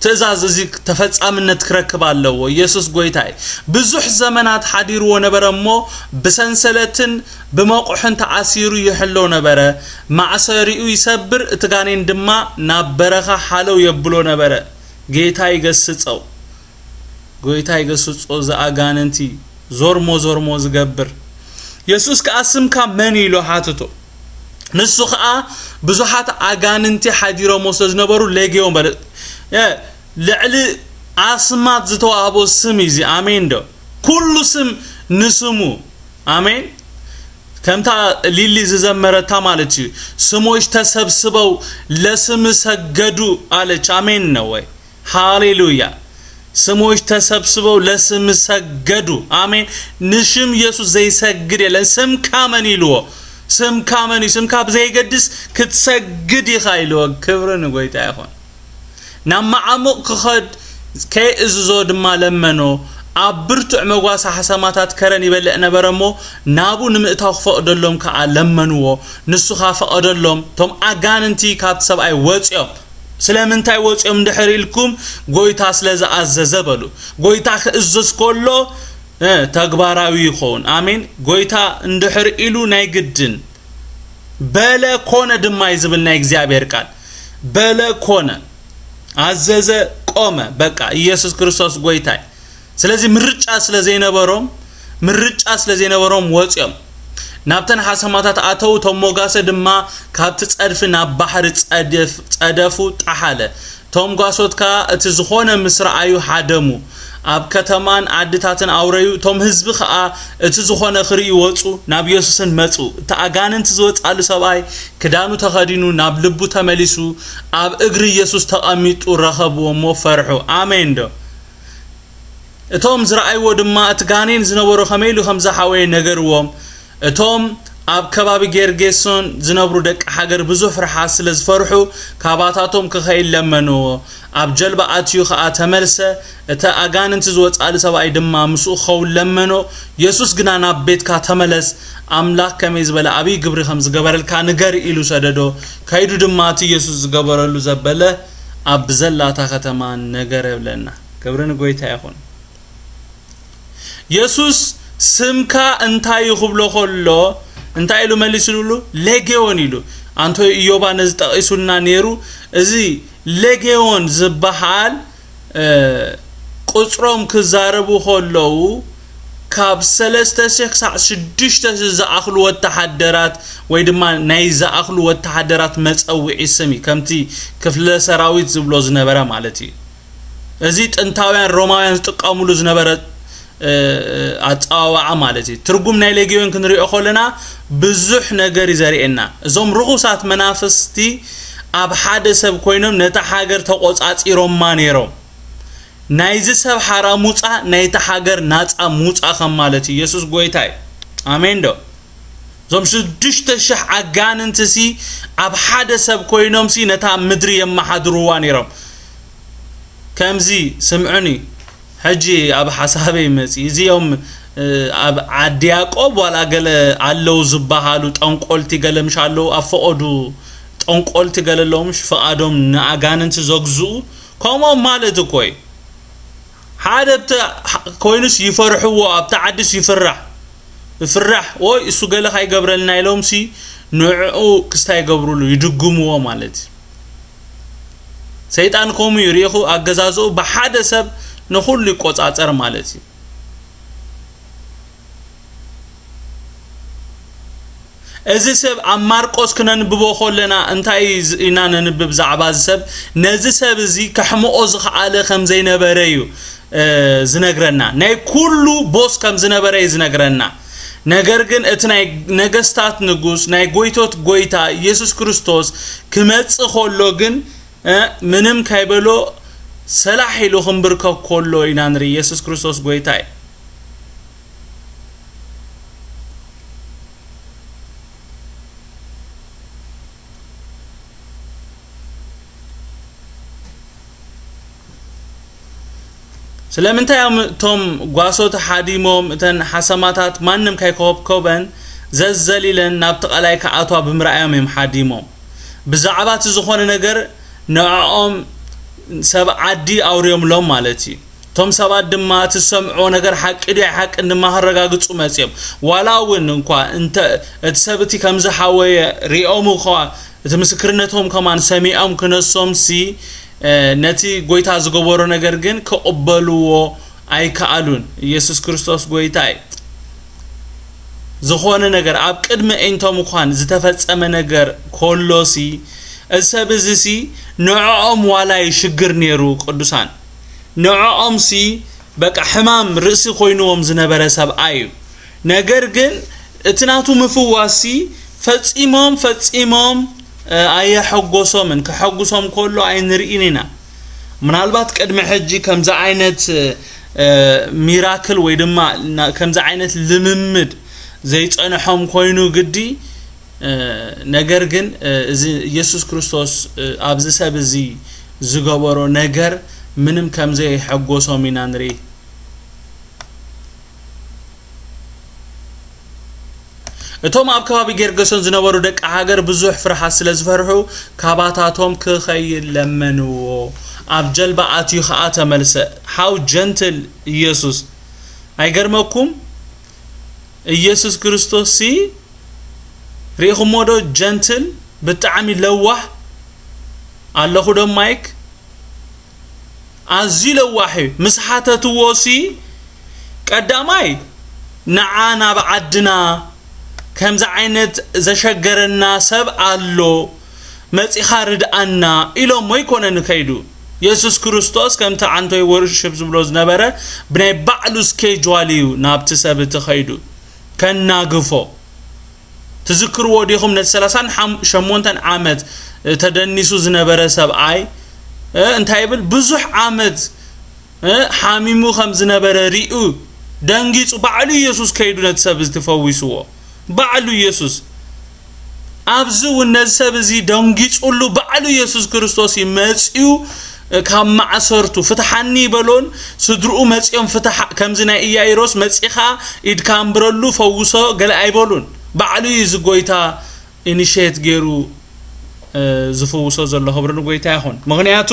ትእዛዝ እዚ ተፈጻምነት ክረክብ ኣለዎ። ኢየሱስ ጎይታ እዩ። ብዙሕ ዘመናት ሓዲርዎ ነበረ እሞ፣ ብሰንሰለትን ብመቑሕን ተኣሲሩ ይሕሎ ነበረ። ማእሰሪኡ ይሰብር፣ እቲ ጋኔን ድማ ናብ በረኻ ሓለው የብሎ ነበረ። ጌታ ይገስጸው። ጎይታ ይገስጾ፣ እዚ ኣጋንንቲ ዞርሞ ዞርሞ ዝገብር። የሱስ ከኣ፣ "ስምካ መን?" ኢሉ ሓትቶ። ንሱ ኸኣ ብዙሓት ኣጋንንቲ ሓዲሮሞ ስለ ዝነበሩ፣ ሌጌዮን በለ። እ፣ ልዕሊ ኣስማት ዝተዋህቦ ስም እዩ እዚ። ኣሜን ዶ? ኩሉ ስም ንስሙ። ኣሜን። ከምታ ሊሊ ዝዘመረታ ማለት እዩ። "ስሞች ተሰብስበው ለስም ሰገዱ" ኣለች። ኣሜን ነው ወይ? ሃሌሉያ። "ስሞች ተሰብስበው ለስም ሰገዱ።" ኣሜን። ንሽም ኢየሱስ ዘይሰግድ የለን። "ስምካ መን?" ኢልዎ። "ስምካ መን እዩ?" ስምካ ብዘይገድስ ክትሰግድ ኢኻ ኢልዎ። ክብሪ ንጎይታ ይኹን። ናብ መዓሙቕ ክኸድ ከይእዝዞ ድማ ለመኖ። ኣብ ብርቱዕ መጓሰ ሓሰማታት ከረን ይበልዕ ነበረ እሞ፣ ናብኡ ንምእታው ክፈቕደሎም ከኣ ለመንዎ። ንሱ ኸኣ ፈቐደሎም። እቶም ኣጋንንቲ ካብቲ ሰብኣይ ወጺኦም። ስለምንታይ ወጺኦም እንድሕር ኢልኩም፣ ጎይታ ስለ ዝኣዘዘ በሉ። ጎይታ ክእዝዝ ከሎ፣ እ፣ ተግባራዊ ይኸውን። ኣሜን። ጎይታ እንድሕር ኢሉ ናይ ግድን። በለ ኮነ ድማ እዩ ዝብል ናይ እግዚኣብሔር ቃል። በለ ኮነ። ኣዘዘ፣ ቆመ። በቃ ኢየሱስ ክርስቶስ ጎይታ እዩ። ስለዚ ምርጫ ስለ ዘይነበሮም፣ ምርጫ ስለ ዘይነበሮም ወጺኦም። ናብተን ሓሰማታት ኣተው፣ እቶም ሞጋሰ ድማ ካብቲ ጸድፊ ናብ ባሕሪ ጸደፍ-፣ ጸደፉ ጠሓለ። እቶም ጓሶት ከኣ እቲ ዝኾነ ምስ ረኣዩ ሃደሙ። ኣብ ከተማን ዓድታትን ኣውረዩ። እቶም ህዝቢ ከኣ እቲ ዝኾነ ክርእዩ ወጹ፣ ናብ የሱስን መጹ። እቲ ኣጋንንቲ ዝወጽኣሉ ሰብኣይ ክዳኑ ተኸዲኑ ናብ ልቡ ተመሊሱ፣ ኣብ እግሪ የሱስ ተቐሚጡ ረኸብዎ እሞ ፈርሑ። ኣሜን ዶ? እቶም ዝረኣይዎ ድማ እቲ ጋኔን ዝነበሮ ከመይ ኢሉ ከም ዝሓወየ ነገርዎም። እቶም ኣብ ከባቢ ጌርጌሶን ዝነብሩ ደቂ ሃገር ብዙሕ ፍርሓት ስለ ዝፈርሑ፣ ካባታቶም ክኸይድ ለመንዎ። ኣብ ጀልባ ኣትዩ ኸኣ ተመልሰ። እቲ ኣጋንንቲ ዝወጽኣሉ ሰብኣይ ድማ ምስኡ ክኸውን ለመኖ። የሱስ ግና፣ "ናብ ቤትካ ተመለስ፣ ኣምላኽ ከመይ ዝበለ ዓብዪ ግብሪ ከም ዝገበረልካ ንገር" ኢሉ ሰደዶ። ከይዱ ድማ እቲ የሱስ ዝገበረሉ ዘበለ ኣብ ዘላታ ከተማ ነገረ ይብለና። ክብሪ ንጎይታ ይኹን። የሱስ፣ "ስምካ እንታይ እዩ?" ክብሎ ከሎ፣ እንታይ ኢሉ መሊሱ ዝብሉ? "ሌጌዎን" ኢሉ። ኣንቶይ እዮባ ነዚ ጠቒሱልና ነይሩ። እዚ ሌጌዎን ዝበሃል፣ እ፣ ቁጽሮም ክዛረቡ ከለዉ፣ ካብ ሰለስተ ሽሕ ክሳዕ ሽዱሽተ ሽሕ ዝኣኽሉ ወተሃደራት ወይ ድማ ናይ ዝኣኽሉ ወተሃደራት መጸውዒ ስም እዩ። ከምቲ ክፍለ ሰራዊት ዝብሎ ዝነበረ ማለት እዩ። እዚ ጥንታውያን ሮማውያን ዝጥቀሙሉ ዝነበረ፣ እ፣ ኣጸዋውዓ ማለት እዩ። ትርጉም ናይ ሌጊዮን ክንሪኦ ከለና ብዙሕ ነገር እዩ ዘርእየና። እዞም ርኹሳት መናፍስቲ ኣብ ሓደ ሰብ ኮይኖም ነታ ሃገር ተቖጻጺሮማ ነይሮም። ናይዚ ሰብ ሓራ ሙጻ ናይታ ሃገር ናጻ ሙጻ ከም ማለት እዩ። የሱስ ጎይታ እዩ። ኣሜን ዶ? እዞም ሽዱሽተ ሽሕ ኣጋንንትሲ ኣብ ሓደ ሰብ ኮይኖምሲ ነታ ምድሪ የመሓድርዋ ነይሮም። ከምዚ ስምዑኒ፣ ሕጂ ኣብ ሓሳበይ መጺ። እዚኦም፣ እ፣ ኣብ ዓዲ ያዕቆብ ዋላ ገለ ኣለዉ ዝበሃሉ ጠንቆልቲ ገለ ምሽ ኣለዉ፣ ኣብ ፈቐዱ ጠንቆልቲ ገለ ኣለዉ ምሽ፣ ፍቓዶም ንኣጋንንቲ ዘግዝኡ፣ ከምኦም ማለት እኮ እዩ። ሓደ ኣብቲ ኮይኑስ ይፈርሕዎ፣ ኣብቲ ዓድስ ይፍራሕ። ይፍራሕ፣ "ኦይ፣ እሱ ገለ ካይገብረልና" ኢሎምሲ ንዕኡ ክስታይ ይገብሩሉ፣ ይድግምዎ ማለት እዩ። ሰይጣን ከምኡ እዩ፣ ርኢኹ ኣገዛዝኡ ብሓደ ሰብ ንኹሉ ይቆጻጸር ማለት እዩ። እዚ ሰብ ኣብ ማርቆስ ክነንብቦ ከለና እንታይ ዝ-፣ ኢና ነንብብ ብዛዕባ እዚ ሰብ? ነዚ ሰብ እዚ ከሕምቖ ዝኸኣለ ከም ዘይነበረ እዩ፣ እ፣ ዝነግረና። ናይ ኩሉ ቦስ ከም ዝነበረ እዩ ዝነግረና። ነገር ግን እቲ ናይ ነገስታት ንጉስ፣ ናይ ጎይቶት ጎይታ ኢየሱስ ክርስቶስ ክመጽእ ከሎ ግን፣ እ፣ ምንም ካይበሎ ሰላሕ ኢሉ ክንብርከክ ከሎ ኢና ንርኢ። ኢየሱስ ክርስቶስ ጎይታ እዩ። ስለምንታይ እዮም እቶም ጓሶት ሓዲሞም፣ እተን ሓሰማታት ማንም ከይኮብኮበን ዘዘሊለን ናብቲ ቀላይ ክኣትዋ ብምርኣዮም እዮም ሓዲሞም? ብዛዕባ እቲ ዝኾነ ነገር ንዕኦም ሰብ ዓዲ ኣውርዮምሎም ማለት እዩ። እቶም ሰባት ድማ እቲ ዝሰምዕዎ ነገር ሓቂ ድዩ ኣይሓቅን ድማ ከረጋግጹ መጽዮም። ዋላ እውን እንኳ እንተ እቲ ሰብ እቲ ከም ዝሓወየ ሪኦም እኳ እቲ ምስክርነቶም ከማን ሰሚዖም ክነሶምሲ፣ እ፣ ነቲ ጎይታ ዝገበሮ ነገር ግን ክቕበልዎ ኣይከኣሉን። ኢየሱስ ክርስቶስ ጎይታ እዩ። ዝኾነ ነገር ኣብ ቅድሚ እንቶም እኳን ዝተፈጸመ ነገር ኮሎሲ፣ እዚ ሰብ እዚሲ ንዕኦም ዋላ እዩ ሽግር ነይሩ ቅዱሳን። ንዕኦምሲ በቃ ሕማም ርእሲ ኮይንዎም ዝነበረ ሰብኣይ እዩ። ነገር ግን እቲ ናቱ ምፍዋስሲ ፈጺሞም፣ ፈጺሞም፣ እ፣ ኣየሐጎሶምን። ከሐጉሶም ከሎ ኣይንርእን ኢና። ምናልባት ቅድሚ ሕጂ ከምዚ ዓይነት፣ እ፣ ሚራክል ወይ ድማ ና-፣ ከምዚ ዓይነት ልምምድ ዘይጸንሖም ኮይኑ ግዲ፣ እ፣ ነገር ግን፣ እ፣ እዚ ኢየሱስ ክርስቶስ፣ እ፣ ኣብዚ ሰብ እዚ ዝገበሮ ነገር ምንም ከም ዘየሐጎሶም ኢና ንርኢ። እቶም ኣብ ከባቢ ጌርጌሶን ዝነበሩ ደቂ ሃገር ብዙሕ ፍርሃት ስለ ዝፈርሑ፣ ካባታቶም ክኸይድ ለመንዎ። ኣብ ጀልባ ኣትዩ ኸኣ ተመልሰ። How gentle ኢየሱስ። ኣይገርመኩም? ኢየሱስ ክርስቶስሲ ርኢኹሞ ዶ? ጀንትል፣ ብጣዕሚ ለዋህ። ኣለኹ ዶ ማይክ? ኣዝዩ ለዋህ እዩ። ምስ ሓተትዎሲ፣ ቀዳማይ፣ ንዓ ናብ ዓድና ከምዚ ዓይነት ዘሸገረና ሰብ ኣሎ፣ መጺኻ ርድኣና ኢሎሞ ኣይኮነን ከይዱ። የሱስ ክርስቶስ ከምቲ ዓንቶይ ወርሺፕ ዝብሎ ዝነበረ ብናይ ባዕሉ ስኬጅዋል እዩ ናብቲ ሰብ እቲ ከይዱ ከናግፎ። ትዝክርዎ ዲኹም ነቲ ሰላሳን ሸሞንተን ዓመት፣ እ፣ ተደኒሱ ዝነበረ ሰብኣይ፣ እ፣ እንታይ ይብል? ብዙሕ ዓመት፣ እ፣ ሓሚሙ ከም ዝነበረ ሪኡ ደንጊጹ ባዕሉ ኢየሱስ ከይዱ ነቲ ሰብ እዚ ትፈዊስዎ። ባዕሉ ኢየሱስ። ኣብዚ እውን ነዚ ሰብ እዚ ደንጊጹሉ ባዕሉ ኢየሱስ ክርስቶስ እዩ መጺኡ፣ እ፣ ካብ ማዕሰርቱ ፍትሓኒ ይበሎን ስድርኡ መጺኦም ፍትሓ፣ ከምዚ ናይ ኢያኢሮስ መጺኻ ኢድካ ኣንብረሉ ፈውሶ ገለ ኣይበሉን። ባዕሉ እዩ እዚ ጎይታ ኢኒሼት ገይሩ፣ እ፣ ዝፍውሶ ዘሎ። ክብሪ ንጎይታ ይኹን። ምኽንያቱ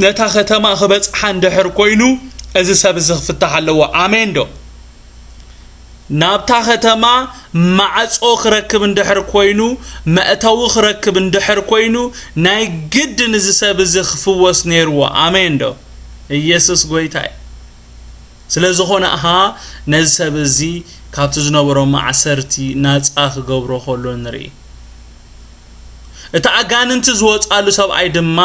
ነታ ከተማ ክበጽሓ እንድሕር ኮይኑ እዚ ሰብ እዚ ክፍታሕ ኣለዎ። ኣሜን ዶ? ናብታ ከተማ ማዕጾ ክረክብ እንድሕር ኮይኑ፣ መእተዊ ክረክብ እንድሕር ኮይኑ፣ ናይ ግድን እዚ ሰብ እዚ ክፍወስ ነይርዎ። ኣሜን ዶ? ኢየሱስ ጎይታ እዩ። ስለ ዝኾነ ኣሃ ነዚ ሰብ እዚ ካብቲ ዝነበሮ ማዕሰርቲ ናጻ ክገብሮ ከሎ ንርኢ። እቲ ኣጋንንቲ ዝወጻሉ ሰብኣይ ድማ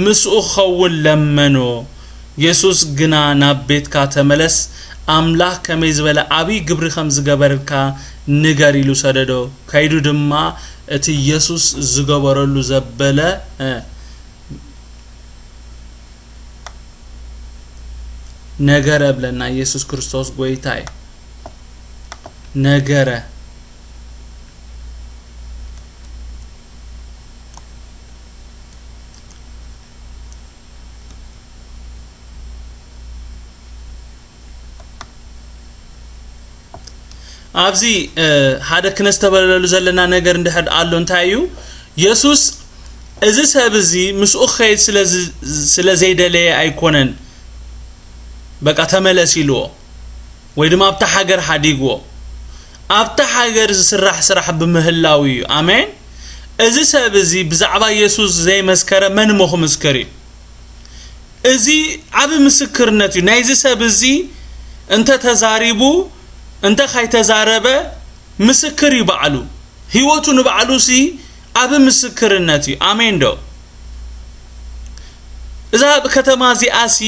ምስኡ ክኸውን ለመኖ። የሱስ ግና፣ "ናብ ቤትካ ተመለስ፣ ኣምላኽ ከመይ ዝበለ ዓብዪ ግብሪ ከም ዝገበረልካ ንገር" ኢሉ ሰደዶ። ከይዱ ድማ እቲ የሱስ ዝገበረሉ ዘበለ፣ እ፣ ነገረ ብለና። ኢየሱስ ክርስቶስ ጎይታ እዩ። ነገረ። ኣብዚ፣ እ፣ ሓደ ክነስተብህለሉ ዘለና ነገር እንድሕር ኣሎ እንታይ እዩ? የሱስ እዚ ሰብ እዚ ምስኡ ክኸይድ ስለ ዝ-፣ ስለ ዘይደለየ ኣይኮነን በቃ ተመለስ ኢልዎ፣ ወይ ድማ ኣብታ ሃገር ሓዲግዎ። ኣብታ ሃገር ዝስራሕ ስራሕ ብምህላው እዩ። ኣሜን። እዚ ሰብ እዚ ብዛዕባ የሱስ ዘይመስከረ መን እሞ ክምስክር እዩ? እዚ ዓቢ ምስክርነት እዩ። ናይዚ ሰብ እዚ እንተ ተዛሪቡ፣ እንተ ካይተዛረበ፣ ምስክር እዩ ባዕሉ። ህይወቱ ንባዕሉሲ ዓቢ ምስክርነት እዩ። ኣሜን ዶ? እዛ ከተማ እዚኣሲ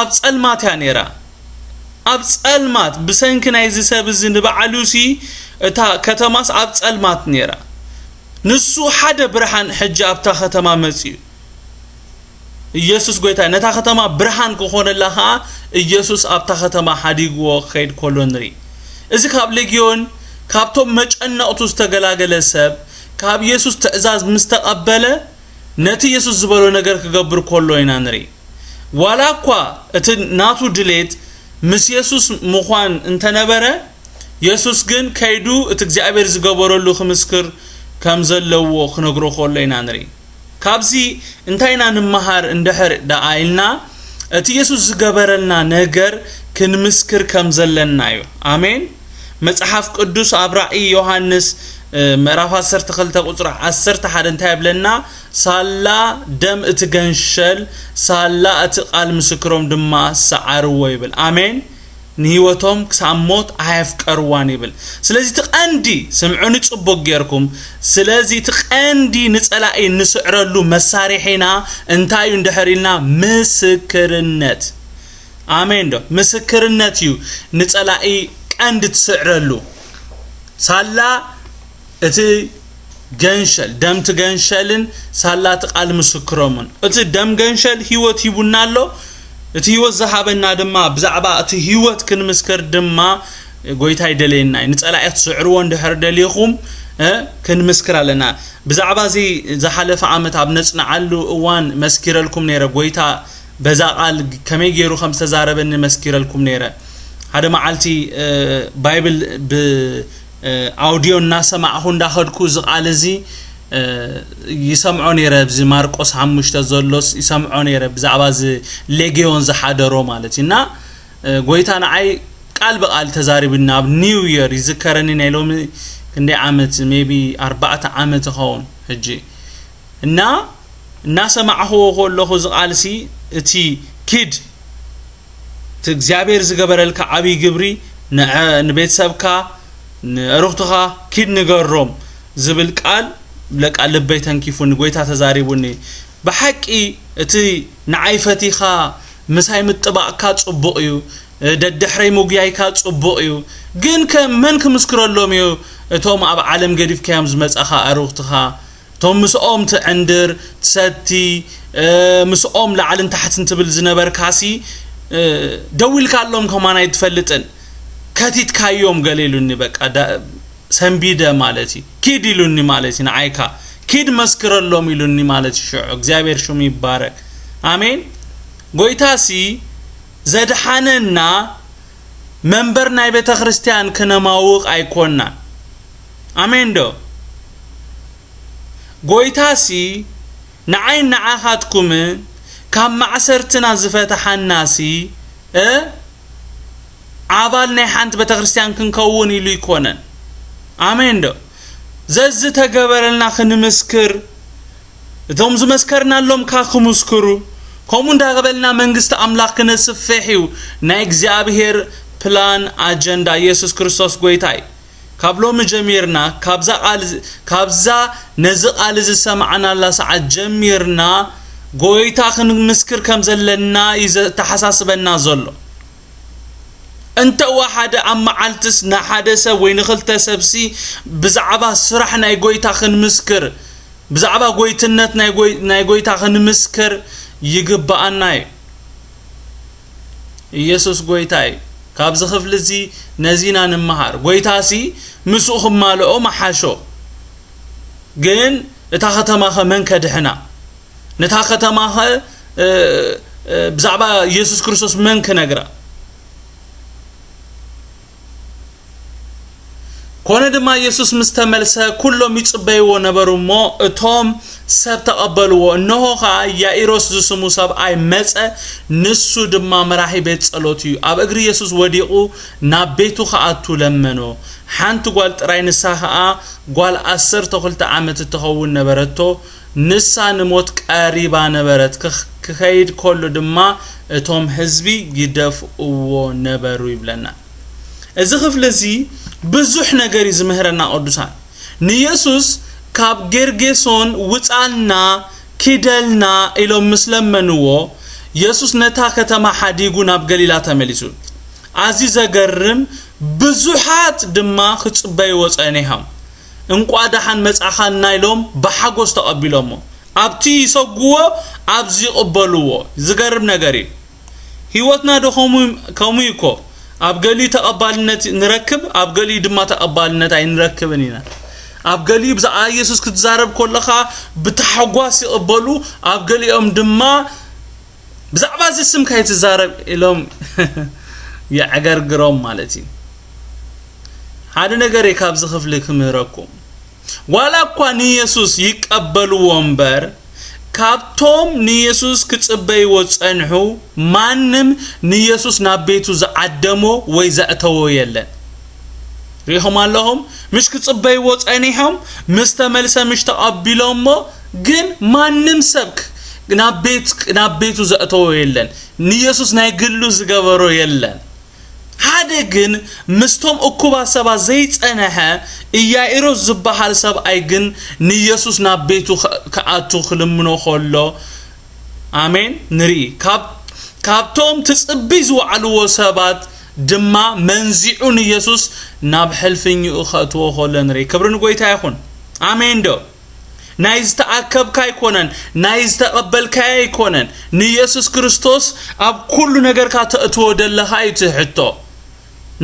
ኣብ ጸልማት እያ ነይራ። ኣብ ጸልማት፣ ብሰንኪ ናይዚ ሰብ እዚ ንባዕሉሲ እታ ከተማስ ኣብ ጸልማት ነይራ። ንሱ ሓደ ብርሃን ሕጂ ኣብታ ከተማ መጺኡ። ኢየሱስ ጎይታ፣ ነታ ከተማ ብርሃን ክኾነላ ኸኣ ኢየሱስ ኣብታ ከተማ ሓዲግዎ ክኸይድ ከሎ ንርኢ። እዚ ካብ ሌግዮን፣ ካብቶም መጨነቕቱ ዝተገላገለ ሰብ፣ ካብ ኢየሱስ ትእዛዝ ምስ ተቐበለ፣ ነቲ ኢየሱስ ዝበሎ ነገር ክገብር ከሎ ኢና ንርኢ። ዋላ እኳ እቲ ናቱ ድሌት ምስ የሱስ ምዃን እንተነበረ፣ የሱስ ግን ከይዱ እቲ እግዚኣብሔር ዝገበረሉ ክምስክር ከም ዘለዎ ክነግሮ ከሎ ኢና ንርኢ። ካብዚ እንታይ ኢና ንመሃር እንድሕር ደኣ ኢልና፣ እቲ የሱስ ዝገበረልና ነገር ክንምስክር ከም ዘለና እዩ። ኣሜን። መጽሓፍ ቅዱስ ኣብ ራእይ ዮሃንስ፣ እ፣ ምዕራፍ ዓሰርተ ክልተ ቁጽሪ ዓሰርተ ሓደ እንታይ ይብለና? "ሳላ ደም እቲ ገንሸል፣ ሳላ እቲ ቃል ምስክሮም ድማ ሰዓርዎ" ይብል። ኣሜን። "ንህይወቶም ክሳብ ሞት ኣየፍቀርዋን" ይብል። ስለዚ እቲ ቀንዲ፣ ስምዑኒ ጽቡቕ ጌርኩም፣ ስለዚ እቲ ቀንዲ ንጸላኢ ንስዕረሉ መሳርሒና እንታይ እዩ እንድሕር ኢልና? ምስክርነት። ኣሜን ዶ? ምስክርነት እዩ ንጸላኢ ቀንዲ ትስዕረሉ። ሳላ እቲ ገንሸል፣ ደምቲ ገንሸልን ሳላ እቲ ቃል ምስክሮምን። እቲ ደም ገንሸል ህይወት ሂቡና ኣሎ። እቲ ህይወት ዝሃበና ድማ፣ ብዛዕባ እቲ ህይወት ክንምስክር ድማ ጎይታ ይደለየና እዩ። ንጸላኢ ክትስዕርዎ እንድሕር ደሊኹም፣ እ፣ ክንምስክር ኣለና። ብዛዕባ እዚ ዝሓለፈ ዓመት ኣብ ነጽንዓሉ እዋን መስኪረልኩም ነይረ። ጎይታ በዛ ቃል ከመይ ገይሩ ከም ዝተዛረበኒ መስኪረልኩም ነይረ። ሓደ መዓልቲ፣ እ፣ ባይብል ብ፣ እ፣ ኣውድዮ እናሰማዕኹ እንዳኸድኩ እዚ ቃል እዚ፣ እ፣ ይሰምዖ ነይረ። ኣብዚ ማርቆስ ሓሙሽተ ዘሎስ ይሰምዖ ነይረ። ብዛዕባ እዚ ሌጌዮን ዝሓደሮ ማለት እዩ። እና፣ እ፣ ጎይታ ንዓይ ቃል ብቃል ተዛሪቡኒ ኣብ ኒው ይር ይዝከረኒ። ናይ ሎሚ ክንደይ ዓመት፣ ሜቢ ኣርባዕተ ዓመት ይኸውን ሕጂ። እና እናሰማዕኽዎ ከለኹ እዚ ቃልሲ፣ እቲ ኪድ፣ እቲ እግዚኣብሔር ዝገበረልካ ዓብዪ ግብሪ፣ ንዐ-፣ ንቤተሰብካ፣ ንእሩኽትኻ ኪድ ንገሮም ዝብል ቃል፣ ለቃ ልበይ ተንኪፉኒ፣ ጎይታ ተዛሪቡኒ። ብሓቂ እቲ ንዓይ ፈቲኻ ምሳይ ምጥባቕካ ጽቡቕ እዩ፣ ደድሕረይ ምጉያይካ ጽቡቕ እዩ። ግን ከ መን ክምስክረሎም እዩ? እቶም ኣብ ዓለም ገዲፍካዮም ዝመጻኻ ኣሩኽትኻ፣ እቶም ምስኦም ትዕንድር፣ ትሰቲ፣ እ፣ ምስኦም ላዕልን ታሕትን ትብል ዝነበርካሲ፣ እ፣ ደዊልካሎም ከማን ኣይትፈልጥን። ከቲትካዮም ገለ ኢሉኒ፣ በቃ፣ ዳ-፣ ሰንቢደ ማለት እዩ። ኪድ ኢሉኒ ማለት እዩ፣ ንዓይካ ኪድ መስክረሎም ኢሉኒ ማለት እዩ። ሽዑ እግዚኣብሔር ሽሙ ይባረክ። ኣሜን። ጎይታሲ ዘድሓነና መንበር ናይ ቤተ ክርስቲያን ክነማውቕ ኣይኮንናን። ኣሜን ዶ? ጎይታሲ ንዓይን ንዓኻትኩምን ካብ ማዕሰርትና ዝፈትሓናሲ፣ እ፣ ኣባል ናይ ሓንቲ ቤተ ክርስቲያን ክንከውን ኢሉ ኣይኮነን። ኣሜን ዶ? ዘዝተገበረልና ክንምስክር፣ እቶም ዝመስከርናሎም ከኣ ክምስክሩ፣ ከምኡ እንዳገበልና መንግስቲ ኣምላኽ ክነስፍሕ እዩ ናይ እግዚኣብሔር ፕላን፣ ኣጀንዳ። ኢየሱስ ክርስቶስ ጎይታ እዩ። ካብ ሎሚ ጀሚርና፣ ካብዛ ቃል፣ ካብዛ ነዚ ቃል እዚ ዝሰማዕናላ ሰዓት ጀሚርና፣ ጎይታ ክንምስክር ከም ዘለና እዩ ዘተሓሳስበና ዘሎ። እንተ ወሓደ ኣብ መዓልትስ ንሓደ ሰብ ወይ ንኽልተ ሰብሲ ብዛዕባ ስራሕ ናይ ጎይታ ክንምስክር፣ ብዛዕባ ጎይትነት ናይ ጎይ-፣ ናይ ጎይታ ክንምስክር ይግብኣና እዩ። ኢየሱስ ጎይታ እዩ። ካብዚ ክፍሊ እዚ ነዚ ኢና ንምሃር። ጎይታሲ ምስኡ ክማልኦ መሓሾ። ግን እታ ከተማኸ መን ከድሕና? ነታ ከተማኸ፣ እ፣ እ፣ ብዛዕባ ኢየሱስ ክርስቶስ መን ክነግራ? ኮነ ድማ ኢየሱስ ምስ ተመልሰ፣ ኩሎም ይጽበይዎ ነበሩ እሞ፣ እቶም ሰብ ተቐበልዎ። እንሆ ኸኣ ያኢሮስ ዝስሙ ሰብኣይ መጸ፣ ንሱ ድማ መራሒ ቤት ጸሎት እዩ። ኣብ እግሪ ኢየሱስ ወዲቑ ናብ ቤቱ ክኣቱ ለመኖ። ሓንቲ ጓል ጥራይ፣ ንሳ ኸኣ ጓል ዓሰርተ ክልተ ዓመት እትኸውን ነበረቶ። ንሳ ንሞት ቀሪባ ነበረት። ክኽ-፣ ክኸይድ ከሎ ድማ እቶም ህዝቢ ይደፍእዎ ነበሩ ይብለና። እዚ ክፍሊ እዚ ብዙሕ ነገር እዩ ዝምህረና ቅዱሳን። ንየሱስ ካብ ጌርጌሶን ውጻልና፣ ኪደልና ኢሎም ምስ ለመንዎ፣ የሱስ ነታ ከተማ ሓዲጉ ናብ ገሊላ ተመሊሱ። ኣዝዩ ዘገርም፣ ብዙሓት ድማ ክጽበይዎ ጸኒሖም። "እንቋ ደሓን መጻኻልና" ኢሎም ብሓጎስ ተቐቢሎሞ። ኣብቲ ይሰጉዎ፣ ኣብዚ ይቕበልዎ። ዝገርም ነገር እዩ። ህይወትና ዶ ከምኡ፣ ከምኡ እዩ እኮ። ኣብ ገሊኡ ተቐባልነት ንረክብ፣ ኣብ ገሊኡ ድማ ተቐባልነት ኣይንረክብን ኢና። ኣብ ገሊኡ ብዛዕባ ኢየሱስ ክትዛረብ ከለኻ ብታሕጓስ ይቕበሉ፣ ኣብ ገሊኦም ድማ ብዛዕባ እዚ ስም ከይትዛረብ ኢሎም የዕገርግሮም ማለት እዩ። ሓደ ነገር እየ ካብዚ ክፍሊ ክምህረኩም። ዋላ እኳ ንየሱስ ይቀበልዎ እምበር፣ ካብቶም ንየሱስ ክጽበይዎ ጸንሑ፣ ማንም ንየሱስ ናብ ቤቱ ዝዓደሞ ወይ ዘእተዎ የለን። ሪኢኹም ኣለኹም? ምሽ ክጽበይዎ ጸኒሖም፣ ምስ ተመልሰ ምሽ ተቐቢሎሞ፣ ግን ማንም ሰብ ክ-፣ ናብ ቤት-፣ ናብ ቤቱ ዘእተዎ የለን። ንየሱስ ናይ ግሉ ዝገበሮ የለን። ሓደ ግን ምስቶም እኩባት ሰባት ዘይጸንሐ ኢያኢሮስ ዝበሃል ሰብኣይ ግን ንየሱስ ናብ ቤቱ ከ-፣ ክኣቱ ክልምኖ ከሎ፣ ኣሜን፣ ንርኢ። ካብ-፣ ካብቶም ትጽቢ ዝወዓልዎ ሰባት ድማ መንዚዑ ንየሱስ ናብ ሕልፍኝኡ ከእትዎ ከሎ ንርኢ። ክብሪ ንጎይታ ይኹን። ኣሜን ዶ? ናይ ዝተኣከብካ ኣይኮነን፣ ናይ ዝተቐበልካዮ ኣይኮነን። ንየሱስ ክርስቶስ ኣብ ኩሉ ነገርካ ተእትዎ ደለኻ እዩ እቲ ሕቶ።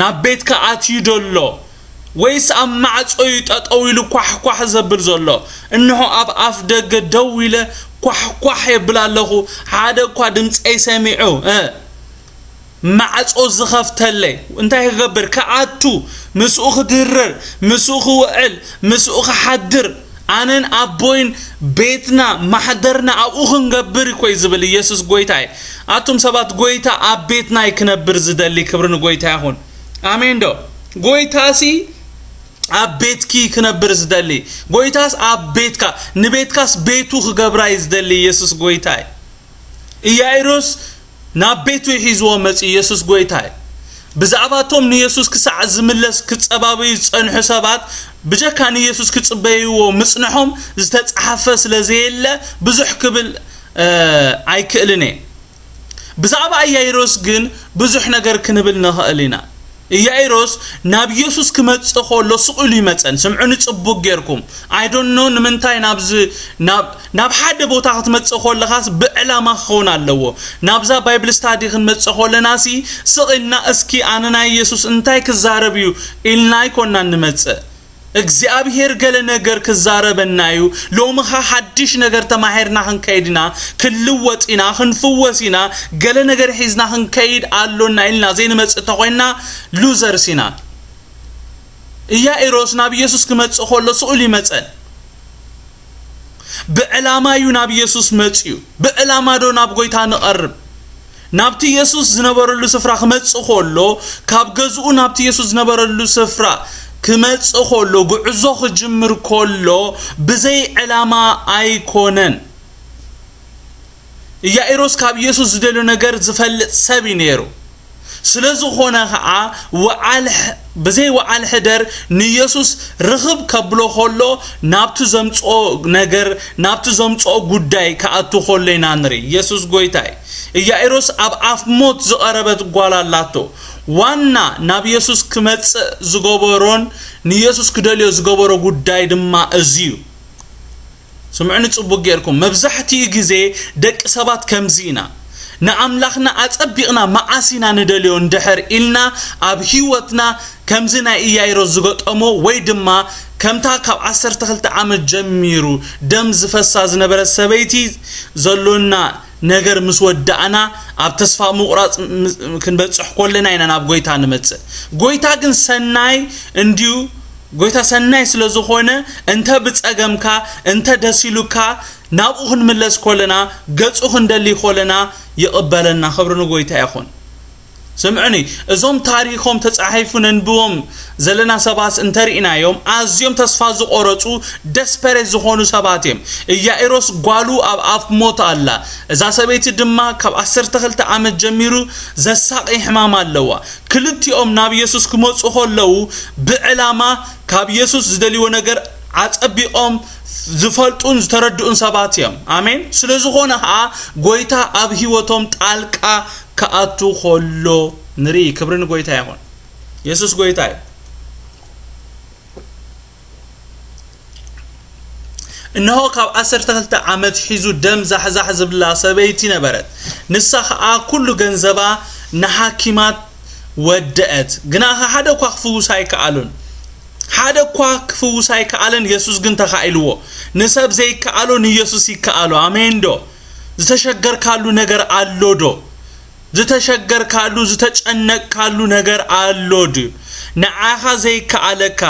ናብ ቤትካ ኣትዩ ደሎ ወይስ ኣብ ማዕጾ እዩ ጠጠው ኢሉ ኳሕ ኳሕ ዘብል ዘሎ? እንሆ ኣብ ኣፍ ደገ ደው ኢለ ኳሕ ኳሕ የብል ኣለኹ፣ ሓደ እኳ ድምፀይ ሰሚዑ፣ እ፣ ማዕጾ ዝኸፍተለይ እንታይ ክገብር? ክኣቱ፣ ምስኡ ክድርር፣ ምስኡ ክውዕል፣ ምስኡ ክሓድር፣ ኣነን ኣቦይን ቤትና ማሕደርና ኣብኡ ክንገብር እኮ እዩ ዝብል ኢየሱስ ጎይታ እዩ። ኣቱም ሰባት፣ ጎይታ ኣብ ቤትና እዩ ክነብር ዝደሊ። ክብሪ ንጎይታ ይኹን። ኣሜን ዶ? ጎይታሲ ኣብ ቤትኪ ክነብር ዝደሊ። ጎይታስ ኣብ ቤትካ፣ ንቤትካስ ቤቱ ክገብራ እዩ ዝደሊ ኢየሱስ ጎይታ እዩ። ኢያኢሮስ ናብ ቤቱ ሒዝዎ መጺኡ። ኢየሱስ ጎይታ እዩ። ብዛዕባቶም ንየሱስ ክሳዕ ዝምለስ ክጸባበዩ ዝጸንሑ ሰባት ብጀካ ንየሱስ ክጽበይዎ ምጽንሖም ዝተጻሕፈ ስለ ዘየለ ብዙሕ ክብል፣ እ፣ ኣይክእልን እየ። ብዛዕባ ኢያኢሮስ ግን ብዙሕ ነገር ክንብል ንኽእል ኢና። ኢያኢሮስ ናብ ኢየሱስ ክመጽእ ከሎ ስቕ ኢሉ ይመጸን። ስምዑኒ ጽቡቕ ጌርኩም። I don't know ንምንታይ ናብዚ፣ ናብ፣ ናብ ሓደ ቦታ ክትመጽእ ከለኻስ ብዕላማ ክኸውን ኣለዎ። ናብዛ ባይብል ስታዲ ክንመጽእ ከለናሲ ስቕ ኢልና እስኪ ኣነ ናይ ኢየሱስ እንታይ ክዛረብ እዩ ኢልና ኣይኮናን ንመጽእ። እግዚኣብሔር ገለ ነገር ክዛረበና እዩ። ሎምኻ ሓድሽ ነገር ተማሂርና ክንከይድ ኢና፣ ክንልወጥ ኢና፣ ክንፍወስ ኢና፣ ገለ ነገር ሒዝና ክንከይድ ኣሎና ኢልና ዘይንመጽእ ተኾይንና ሉዘርስ ኢና። ኢያኢሮስ ናብ ኢየሱስ ክመጽእ ከሎ ስቕ ኢሉ ይመጸን። ብዕላማ እዩ ናብ ኢየሱስ መጽዩ። ብዕላማ ዶ ናብ ጎይታ ንቐርብ? ናብቲ ኢየሱስ ዝነበረሉ ስፍራ ክመጽእ ከሎ፣ ካብ ገዝኡ ናብቲ ኢየሱስ ዝነበረሉ ስፍራ ክመጽእ ከሎ፣ ጉዕዞ ክጅምር ከሎ፣ ብዘይ ዕላማ ኣይኮነን። ኢያኢሮስ ካብ ኢየሱስ ዝደልዮ ነገር ዝፈልጥ ሰብ እዩ ነይሩ። ስለ ዝኾነ ኸዓ፣ ወዓል ሕ-፣ ብዘይ ወዓል ሕደር ንኢየሱስ ርኽብ ከብሎ ከሎ፣ ናብቲ ዘምጽኦ ነገር፣ ናብቲ ዘምጽኦ ጉዳይ ክኣቱ ከሎ ኢና ንርኢ። ኢየሱስ ጎይታ እዩ። ኢያኢሮስ ኣብ ኣፍ ሞት ዝቐረበት ጓል ኣላቶ። ዋና ናብ ኢየሱስ ክመጽእ ዝገበሮን ንኢየሱስ ክደልዮ ዝገበሮ ጉዳይ ድማ እዚ እዩ። ስምዑኒ ጽቡቕ ጌርኩም። መብዛሕትኡ ግዜ ደቂ ሰባት ከምዚ ኢና። ንኣምላኽና ኣጸቢቕና መዓስ ኢና ንደልዮ እንድሕር ኢልና ኣብ ህይወትና ከምዚ ናይ ኢያኢሮስ ዝገጠሞ ወይ ድማ ከምታ ካብ ዓሰርተ ክልተ ዓመት ጀሚሩ ደም ዝፈሳ ዝነበረት ሰበይቲ ዘሎና ነገር ምስ ወዳእና ኣብ ተስፋ ምቑራጽ ም-፣ ክንበጽሕ ከለና ኢና ናብ ጎይታ ንመጽእ። ጎይታ ግን ሰናይ እንድዩ፣ ጎይታ ሰናይ ስለ ዝኾነ እንተ ብጸገምካ፣ እንተ ደስ ኢሉካ ናብኡ ክንምለስ ከለና፣ ገጹ ክንደሊ ከለና ይቕበለና። ክብሪ ንጎይታ ይኹን። ስምዑኒ፣ እዞም ታሪኾም ተጻሒፉ ነንብቦም ዘለና ሰባት እንተርኢናዮም፣ ኣዝዮም ተስፋ ዝቖረጹ፣ ደስፐሬት ዝኾኑ ሰባት እዮም። ኢያኢሮስ ጓሉ ኣብ ኣፍ ሞት ኣላ። እዛ ሰበይቲ ድማ ካብ ዓሰርተ ክልተ ዓመት ጀሚሩ ዘሳቒ ሕማም ኣለዋ። ክልቲኦም ናብ ኢየሱስ ክመጹ ከለዉ፣ ብዕላማ ካብ ኢየሱስ ዝደልይዎ ነገር ኣጸቢቖም ዝፈልጡን ዝተረድኡን ሰባት እዮም። ኣሜን። ስለ ዝኾነ ኸኣ፣ ጎይታ ኣብ ህይወቶም ጣልቃ ክኣቱ ከሎ ንርኢ። ክብሪ ንጎይታ ይኹን። የሱስ ጎይታ እዩ። እነሆ፣ ካብ ዓሰርተ ክልተ ዓመት ሒዙ ደም ዛሕዛሕ ዝብላ ሰበይቲ ነበረት። ንሳ ኸኣ ኩሉ ገንዘባ ንሓኪማት ወደአት። ግናኸ ሓደ እኳ ክፍውስ ኣይከኣሉን። ሓደ እኳ ክፍውስ ኣይከኣለን፣ የሱስ ግን ተኻኢልዎ። ንሰብ ዘይከኣሎ ንየሱስ ይከኣሎ። ኣሜን ዶ? ዝተሸገርካሉ ነገር ኣሎ ዶ? ዝተሸገርካሉ፣ ዝተጨነቅካሉ ነገር ኣሎ ድዩ? ንዓኻ ዘይከኣለካ፣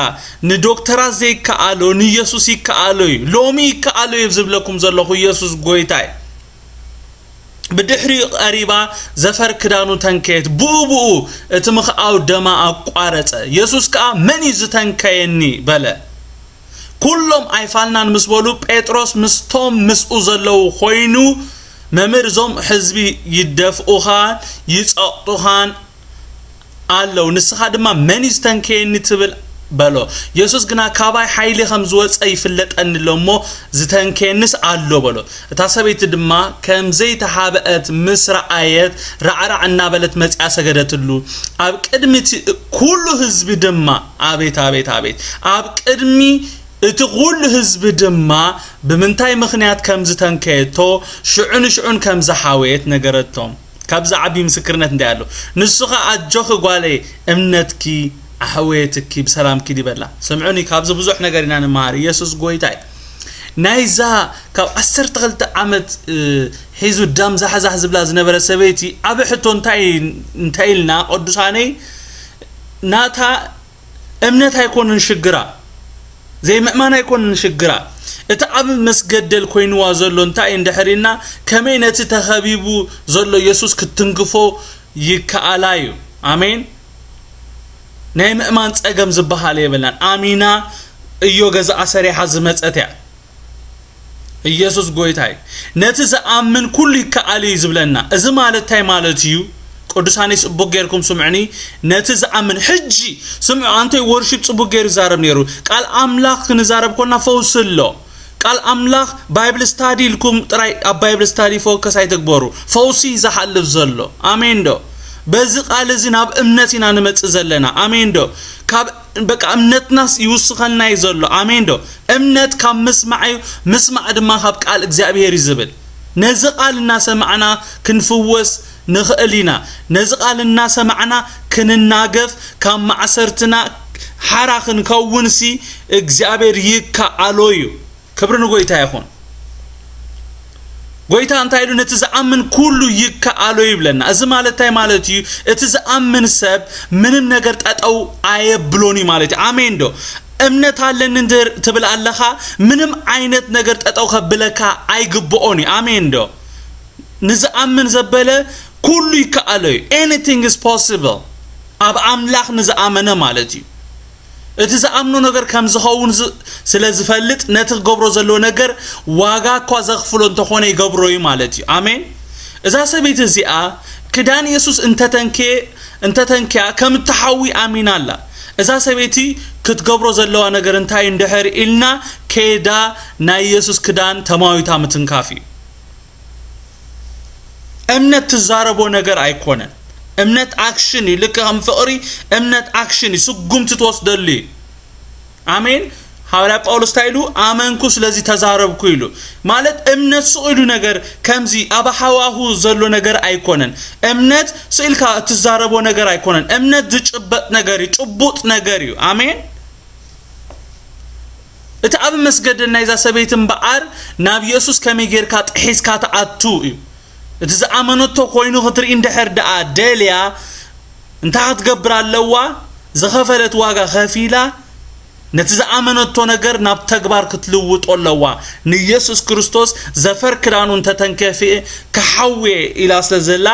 ንዶክተራት ዘይከኣሎ ንኢየሱስ ይከኣሎ እዩ። ሎሚ ይከኣሎ እዩ ዝብለኩም ዘለኹ፣ ኢየሱስ ጎይታ እዩ። ብድሕሪኡ ቀሪባ ዘፈር ክዳኑ ተንከየት። ብኡ ብኡ እቲ ምኽኣው ደማ ኣቋረጸ። ኢየሱስ ከኣ፣ "መን እዩ ዝተንከየኒ?" በለ። ኩሎም ኣይፋልናን ምስ በሉ፣ ጴጥሮስ ምስቶም ምስኡ ዘለዉ ኮይኑ፣ "መምህር፣ እዞም ህዝቢ ይደፍኡኻን ይጸቕጡኻን ኣለዉ፣ ንስኻ ድማ መን እዩ ዝተንከየኒ ትብል?" በሎ። ኢየሱስ ግና፣ "ካባይ ሓይሊ ከም ዝወጸ ይፍለጠኒ ኣሎ እሞ፣ ዝተንከየንስ ኣሎ" በሎ። እታ ሰበይቲ ድማ ከም ዘይተሓብአት ምስ ረኣየት፣ ራዕራዕ እናበለት መጺኣ ሰገደትሉ። ኣብ ቅድሚ እቲ ኩሉ ህዝቢ ድማ፣ ኣቤት፣ ኣቤት፣ ኣቤት! ኣብ ቅድሚ እቲ ኩሉ ህዝቢ ድማ ብምንታይ ምኽንያት ከም ዝተንከየቶ ሽዑ ንሽዑን ከም ዝሓወየት ነገረቶም። ካብዚ ዓቢ ምስክርነት እንታይ ኣሎ? ንሱ ኸኣ፣ "ኣጆኺ ጓለይ፣ እምነትኪ ኣሕወየትኪ፣ ብሰላም ኪዲ" በላ። ስምዑኒ፣ ካብዚ ብዙሕ ነገር ኢና ንመሃር። ኢየሱስ ጎይታ እዩ። ናይዛ ካብ ዓሰርተ ክልተ ዓመት፣ እ፣ ሒዙ ዳም ዛሕዛሕ ዝብላ ዝነበረ ሰበይቲ ዓቢ ሕቶ እንታይ፣ እንታይ ኢልና፣ ቅዱሳነይ? ናታ እምነት ኣይኮነን ሽግራ፣ ዘይምእማን ኣይኮነን ሽግራ። እቲ ዓቢ መስገደል ኮይንዋ ዘሎ እንታይ እዩ እንድሕር ኢልና፣ ከመይ ነቲ ተኸቢቡ ዘሎ ኢየሱስ ክትትንክፎ ይከኣላ እዩ። ኣሜን። ናይ ምእማን ጸገም ዝበሃል የብላን። ኣሚና እዮ ገዛኣ ሰሪሓ ዝመጸት እያ። ኢየሱስ ጎይታ እዩ። ነቲ ዝኣምን ኩሉ ይከኣል እዩ ዝብለና። እዚ ማለት እንታይ ማለት እዩ? ቅዱሳነይ፣ ጽቡቕ ጌርኩም ስምዑኒ። ነቲ ዝኣምን፣ ሕጂ ስምዑ፣ ኣንቶይ ወርሺፕ ጽቡቕ ጌሩ ይዛረብ ነይሩ። ቃል ኣምላኽ ክንዛረብ ኮና ፈውሲ ኣሎ። ቃል ኣምላኽ ባይብል ስታዲ ኢልኩም ጥራይ ኣብ ባይብል ስታዲ ፎከስ ኣይትግበሩ። ፈውሲ እዩ ዝሓልፍ ዘሎ። ኣሜን ዶ? በዚ ቃል እዚ ናብ እምነት ኢና ንመጽእ ዘለና። ኣሜን ዶ? ካብ፣ በቃ፣ እምነትናስ ይውስኸልና እዩ ዘሎ። ኣሜን ዶ? እምነት ካብ ምስማዕ እዩ፣ ምስማዕ ድማ ካብ ቃል እግዚኣብሔር እዩ ዝብል። ነዚ ቃል እናሰማዕና ክንፍወስ ንኽእል ኢና። ነዚ ቃል እናሰማዕና ክንናገፍ፣ ካብ ማዕሰርትና ሓራ ክንከውንሲ እግዚኣብሔር ይከኣሎ እዩ። ክብሪ ንጎይታ ይኹን። ጎይታ እንታይ ኢሉ? "ነቲ ዝኣምን ኩሉ ይከኣሎ" ይብለና። እዚ ማለት እንታይ ማለት እዩ? እቲ ዝኣምን ሰብ ምንም ነገር ጠጠው ኣየብሎን እዩ ማለት እዩ። ኣሜን ዶ? እምነት ኣለኒ እንድር ትብል ኣለኻ፣ ምንም ዓይነት ነገር ጠጠው ከብለካ ኣይግብኦን እዩ። ኣሜን ዶ? ንዝኣምን ዘበለ ኩሉ ይከኣሎ እዩ። Anything is possible። ኣብ ኣምላኽ ንዝኣመነ ማለት እዩ። እቲ ዝኣምኖ ነገር ከም ዝኸውን ዝ-፣ ስለ ዝፈልጥ፣ ነቲ ክገብሮ ዘለዎ ነገር ዋጋ እኳ ዘኽፍሎ እንተኾነ ይገብሮ እዩ ማለት እዩ። ኣሜን። እዛ ሰበይቲ እዚኣ ክዳን የሱስ እንተተንክየ-፣ እንተተንክያ ከም እትሓዊ ኣሚና ኣላ። እዛ ሰበይቲ ክትገብሮ ዘለዋ ነገር እንታይ እንድሕር ኢልና፣ ከይዳ ናይ የሱስ ክዳን ተማዊታ ምትንካፍ እዩ። እምነት ትዛረቦ ነገር ኣይኮነን። እምነት ኣክሽን እዩ። ልክ ከም ፍቕሪ፣ እምነት ኣክሽን እዩ። ስጉምቲ ትወስደሉ እዩ። ኣሜን። ሃዋርያ ጳውሎስ እንታይ ኢሉ? "ኣመንኩ፣ ስለዚ ተዛረብኩ" ኢሉ። ማለት እምነት ስቕ ኢሉ ነገር፣ ከምዚ ኣብ ሃዋሁ ዘሎ ነገር ኣይኮነን። እምነት ስቕ ኢልካ እትዛረቦ ነገር ኣይኮነን። እምነት ዝጭበጥ ነገር እዩ፣ ጭቡጥ ነገር እዩ። ኣሜን። እቲ ዓቢ መስገደል ናይዛ ሰበይቲ እምበኣር፣ ናብ የሱስ ከመይ ጌርካ ጥሒስካ ትኣቱ እዩ። እቲ ዝኣመነቶ ኮይኑ ክትርኢ እንድሕር ደኣ ደልያ፣ እንታይ ክትገብር ኣለዋ? ዝኸፈለት ዋጋ ከፊላ፣ ነቲ ዝኣመነቶ ነገር ናብ ተግባር ክትልውጦ ኣለዋ። ንየሱስ ክርስቶስ ዘፈር ክዳኑ እንተተንከፊ ክሓውየ ኢላ ስለ ዘላ፣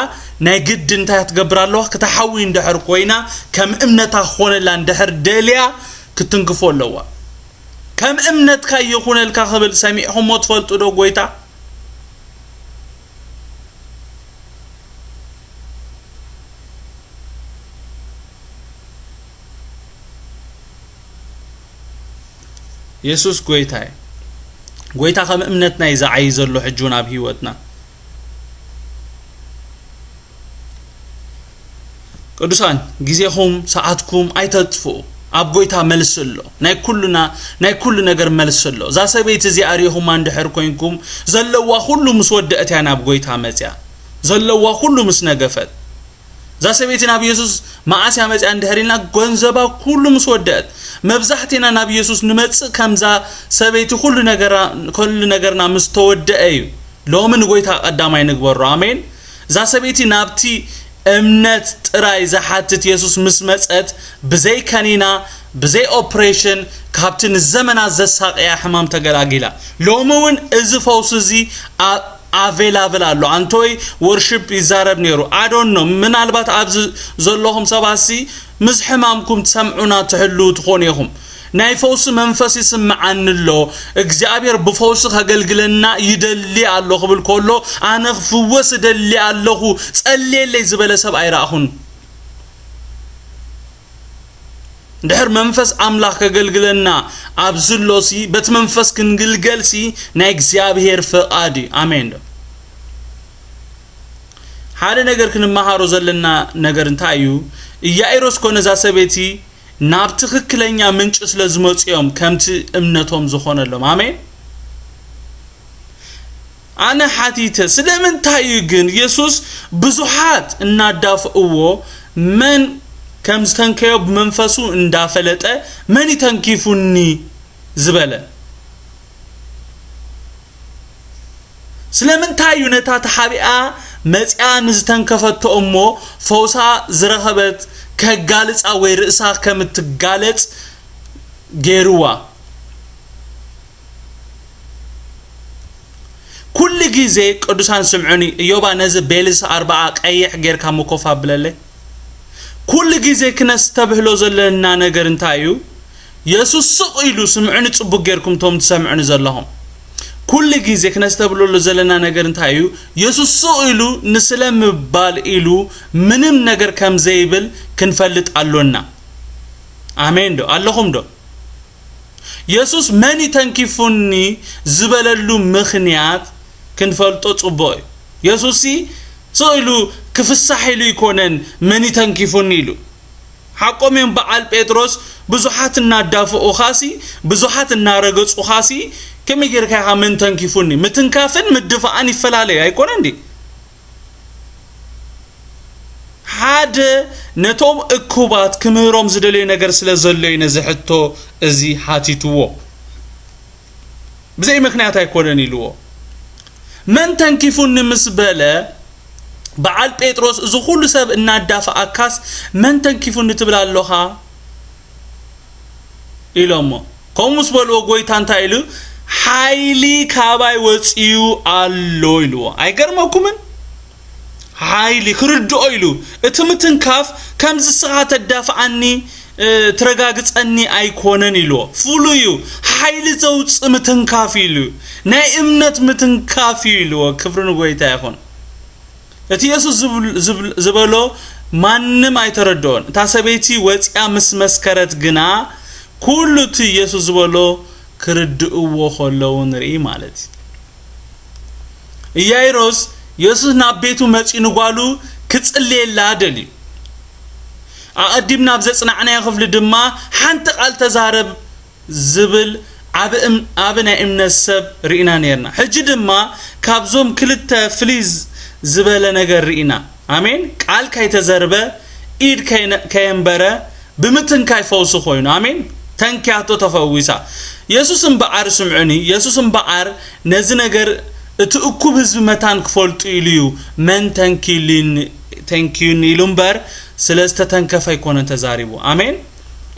ናይ ግድን እንታይ ክትገብር ኣለዋ? ክትሓዊ እንድሕር ኮይና፣ ከም እምነታ ክኾነላ እንድሕር ደልያ፣ ክትንክፎ ኣለዋ። "ከም እምነትካ ይኹነልካ" ክብል ሰሚዕኹሞ ትፈልጡ ዶ? ጎይታ የሱስ ጎይታ እዩ። ጎይታ ከም እምነትና እዩ ዝዓዪ ዘሎ ሕጂ እውን ኣብ ህይወትና። ቅዱሳን፣ ግዜኹም፣ ሰዓትኩም ኣይተጥፍኡ። ኣብ ጎይታ መልሲ ኣሎ። ናይ ኩሉና፣ ናይ ኩሉ ነገር መልሲ ኣሎ። እዛ ሰበይቲ እዚኣ ርኢኹማ እንድሕር ኮይንኩም፣ ዘለዋ ኩሉ ምስ ወደአት እያ ናብ ጎይታ መጽያ። ዘለዋ ኩሉ ምስ ነገፈት። እዛ ሰበይቲ ናብ የሱስ መዓስ እያ መጽያ እንድሕር ኢልና፣ ገንዘባ ኩሉ ምስ ወደአት። መብዛሕትና ናብ የሱስ ንመጽእ ከምዛ ሰበይቲ ኩሉ ነገራ-፣ ኩሉ ነገርና ምስ ተወደአ እዩ። ሎሚ ንጎይታ ቀዳማይ ንግበሮ። ኣሜን። እዛ ሰበይቲ ናብቲ እምነት ጥራይ ዝሓትት የሱስ ምስ መጸት፣ ብዘይ ከኒና፣ ብዘይ ኦፕሬሽን፣ ካብቲ ንዘመናት ዘሳቕያ ሕማም ተገላጊላ። ሎሚ እውን እዚ ፈውሲ እዚ ኣ-፣ ኣቬላብል ኣሎ። ኣንቶይ ወርሺፕ ይዛረብ ነይሩ። ኣዶኖ፣ ምናልባት ኣብዚ ዘለኹም ሰባሲ ምስ ሕማምኩም ትሰምዑና ትሕልዉ ትኾኑ ኢኹም። ናይ ፈውሲ መንፈስ ይስምዓኒ ኣሎ። እግዚኣብሔር ብፈውሲ ከገልግለና ይደሊ ኣሎ ክብል ከሎ፣ ኣነ ክፍወስ እደሊ ኣለኹ፣ ጸልየለይ ዝበለ ሰብ ኣይረኣኹን። እንድሕር መንፈስ ኣምላኽ ከገልግለና ኣብ ዝሎሲ፣ በቲ መንፈስ ክንግልገልሲ ናይ እግዚኣብሔር ፍቓድ እዩ። ኣሜን ዶ? ሓደ ነገር ክንመሃሮ ዘለና ነገር እንታይ እዩ? ኢያኢሮስ ኮነ እዛ ሰበይቲ ናብ ትኽክለኛ ምንጪ ስለ ዝመጹ እዮም ከምቲ እምነቶም ዝኾነሎም። ኣሜን። ኣነ ሓቲተ፣ ስለምንታይ እዩ ግን የሱስ ብዙሓት እናዳፍእዎ መን ከም ዝተንከዮ ብመንፈሱ እንዳፈለጠ፣ "መን ይተንኪፉኒ?" ዝበለ? ስለምንታይ እዩ ነታ ተሓቢኣ መጺኣ ንዝተንከፈቶ እሞ ፈውሳ ዝረኸበት ከጋልጻ ወይ ርእሳ ከም እትጋለጽ ገይርዋ? ኩሉ ግዜ ቅዱሳን ስምዑኒ፣ እዮባ ነዚ ቤልስ ኣርባዓ ቀይሕ ጌርካ መኮፍ ኣብለለይ። ኩሉ ግዜ ክነስተብህሎ ዘለና ነገር እንታይ እዩ? የሱስ ስቕ ኢሉ፣ ስምዑኒ ጽቡቅ ጌርኩም እቶም ትሰምዑኒ ዘለኹም። ኩሉ ግዜ ክነስተብህለሉ ዘለና ነገር እንታይ እዩ? የሱስ ስቕ ኢሉ ንስለ ምባል ኢሉ ምንም ነገር ከም ዘይብል ክንፈልጥ ኣሎና። ኣሜን ዶ? ኣለኹም ዶ? የሱስ መን ይተንኪፉኒ ዝበለሉ ምኽንያት ክንፈልጦ ጽቡቕ እዩ። የሱስ ሲ ስቕ ኢሉ ክፍሳሕ ኢሉ ይኮነን መን ይተንኪፉኒ ኢሉ። ሓቆም እዮም በዓል ጴጥሮስ ብዙሓት እናዳፍኡኻሲ፣ ብዙሓት እናረገጹኻሲ፣ ከመይ ጌርካ ኢኻ መን ተንኪፉኒ? ምትንካፍን ምድፋእን ይፈላለዩ ኣይኮነ እንዲ? ሓደ ነቶም እኩባት ክምህሮም ዝደለዮ ነገር ስለ ዘሎ እዩ ነዚ ሕቶ እዚ ሓቲትዎ። ብዘይ ምኽንያት ኣይኮነን ኢልዎ። መን ተንኪፉኒ ምስ በለ፣ በዓል ጴጥሮስ፣ "እዚ ኩሉ ሰብ እናዳፈኣካስ መን ተንኪፉኒ ትብል ኣሎኻ?" ኢሎሞ። ከምኡ ምስ በልዎ፣ ጎይታ እንታይ ኢሉ? "ሓይሊ ካባይ ወጺኡ ኣሎ" ኢልዎ። ኣይገርመኩምን? ሓይሊ ክርድኦ ኢሉ፣ እቲ ምትንካፍ ከምዚ ስኻ ተዳፍኣኒ፣ እ፣ ትረጋግጸኒ ኣይኮነን ኢልዎ። ፍሉይ እዩ። ሓይሊ ዘውጽእ ምትንካፍ እዩ ኢሉ። ናይ እምነት ምትንካፍ እዩ ኢልዎ። ክብሪ ንጎይታ ይኹን። እቲ የሱስ ዝብል-፣ ዝብል-፣ ዝበሎ ማንም ኣይተረድኦን። እታ ሰበይቲ ወጺኣ ምስ መስከረት ግና፣ ኩሉ እቲ የሱስ ዝበሎ ክርድእዎ ከለዉ ንርኢ ማለት እዩ። ኢያይሮስ፣ የሱስ ናብ ቤቱ መጺኡ ንጓሉ ክጽልየላ ደልዩ። ኣቐዲምና ኣብ ዘጽናዕናዮ ክፍሊ ድማ፣ "ሓንቲ ቃል ተዛረብ" ዝብል ዓቢ እም-፣ ዓቢ ናይ እምነት ሰብ ርኢና ኔርና። ሕጂ ድማ ካብዞም ክልተ ፍልይ ዝ-፣ ዝበለ ነገር ርኢና። ኣሜን። ቃል ከይተዘርበ፣ ኢድ ከይነ-፣ ከየንበረ፣ ብምትንካይ ፈውሲ ኮይኑ። ኣሜን። ተንክያቶ ተፈዊሳ። የሱስ እምበኣር፣ ስምዑኒ፣ የሱስ እምበኣር ነዚ ነገር እቲ እኩብ ህዝቢ መታን ክፈልጡ ኢሉ እዩ፣ "መን ተንኪዩኒ-፣ ተንኪዩኒ?" ኢሉ እምበር፣ ስለ ዝተተንከፈ ኣይኮነን ተዛሪቡ። ኣሜን።